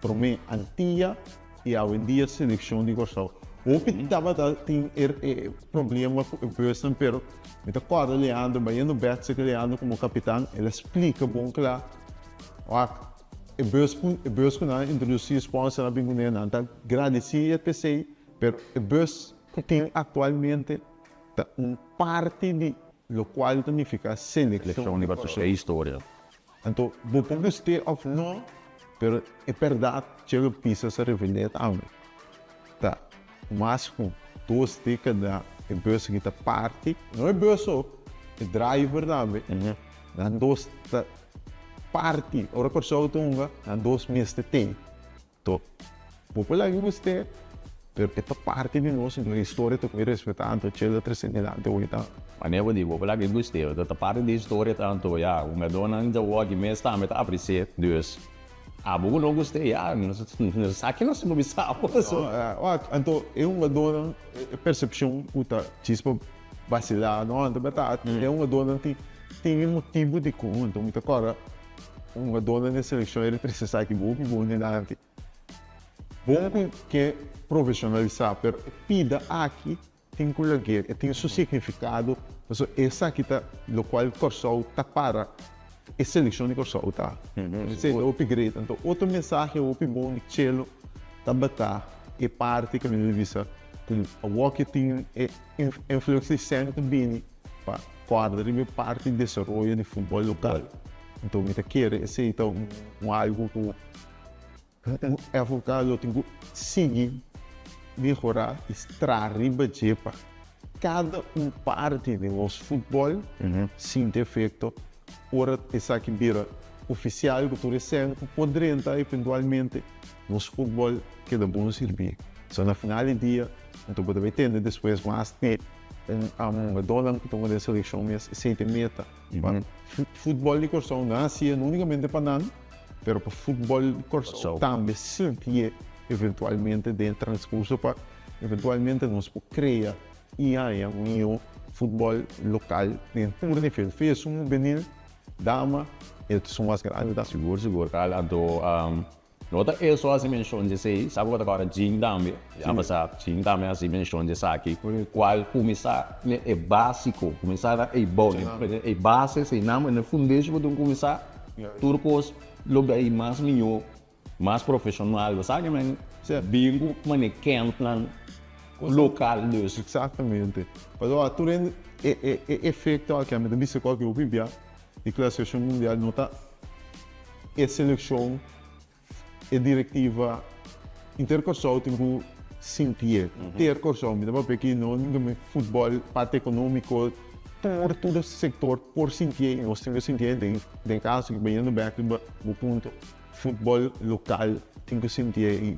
promé Antia i awendia selekshon di Kòrsou. Hopi tabata tin e problema ku e busnan pero mi ta kòrda Leandro bayendo bèk serka Leandro komo kapitan el a splika bon kla wak e bus ku e bus ku nan a introdusí sponsor a bin kuné nan ta gradisí e p'esei pero e bus ku tin aktualmente ta un parti di lokual ta nifiká selekshon di Kòrsou. E historia. Anto bo por gust'é òf no, pero e bèrdat Chelo Pisas a revel'é tambe. Ta mas ku dos dékada e bus aki ta parti, no e bus so, e driver tambe, nan dos ta parti. Ora Kòrsou ta hunga, nan dos mester tei. To, bo por laga gust'é, pero e ta parti di nos, enton e historia ta ku e respetá, anto Chelo a trese dilanti hoy ta. Manera bo di, bo por laga e gust'é, pero ta parti di historia tanto, ya, hungadónan djawoki mes tambe ta apresi'é, dus abo ku no gust'é, ya, nos sa ke nos tin ku bisa bo. No, wak, anto e hungadónan, e persepshon ku ta djis pa basilá, no, anto bèrdat, e hungadónan tin tin e motibu dikon, anto mi ta kòrda. Un hungadónan den selekshon e representá aki hopi bon dilanti. Bon ku ke profeshonalisá pero e pida aki tin ku lag'é, e tin su signifikado pasobra esaki ta lokual Kòrsou ta para, e selekshon di Kòrsou ta. Esei ta hopi great. Anto otro mensahe hopi bon di Chelo tabata e parti ku mi bisa ku awor ke tin e influx di sèn ta bini. Pa kòrda riba e parti desaroyo di futbòl lokal. Anto mi ta kere esei ta un algu ku FOK lo tin ku sigui mehorá i traha riba dje pa. Kada un parti di nos futbòl sinti efekto ora esaki bira ofisial ku tur e sèn ku por drenta eventualmente nos futbòl keda bon sirbí. So na final di dia anto bo ta bai tende despues mas di hungadónan ku ta hunga den selekshon mes esei ta e meta. Pa futbòl di Kòrsou no hasié no únikamente pa nan pero pa futbòl di Kòrsou tambe sintié eventualmente den transkurso pa Eventualmente nos por crea y haña mihó futbol local den tur nivel, fesun, hubenil, dama y esun mas grandi tambe. Sigur sigur Carl, anto no ta eso haci mencion di esey, sa bo ta kora Jean tambe, ya pasa Jean tambe haci mencion di esaki, cual cuminsa den e basico, cuminsa na e bou, e base esey nan, e fundeshi bo tin cuminsa, tur cos lo bay mas mihó. Mas profesional, bo sa ke men bin ku mane kentnan lokal dus. Exactamente. Pasobra tur hende e e e efecto aki ami ta bisa ku aki hopi bia di clasificacion mundial no ta e seleccion, e directiva inter Kòrsou tin ku sintié. Ter Kòrsou mi ta papia aki no únicamente futbòl, parti economico, tur tur sector por sintié y nos tin ku sintié den den caso ki bayendo bek riba bo punto. Futbol lokal tin ku sintié i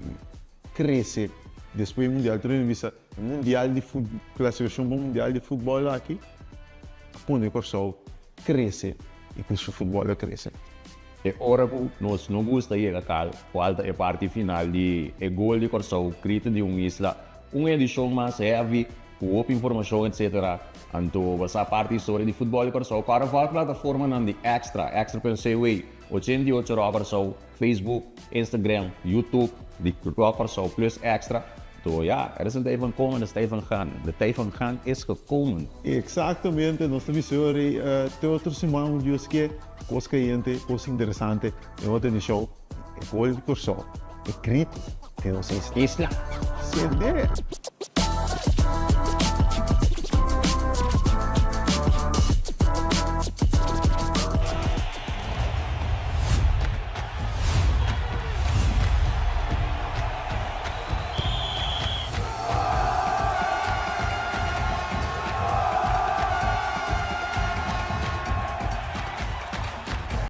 krese despues di mundial. Tur hende bisa e mundial di fut klasifikashon pa mundial di futbol aki a pone Kòrsou krese i ku su futbol a krese. E ora ku nos no gusta yega kal kual ta e parti final di e gol di Kòrsou, Grito di un Isla, un edishon mas heavy ku hopi informashon etc. Anto bo sa parti historia di futbol di Kòrsou kòrda vòl plataformanan di Extra, Extra Penseway. 88 Rock Kòrsou, Facebook, Instagram, YouTube di Rock Kòrsou plus Extra. To ya, er is een tijd van komen, is tijd van gaan. De tijd van gaan is gekomen. Exactamente, nos ta bisa ori te otro siman ku Dios ke, kos kayente, kos interesante den otro edishon di E Gol di Kòrsou, e grito di nos isla. Isla. Sende!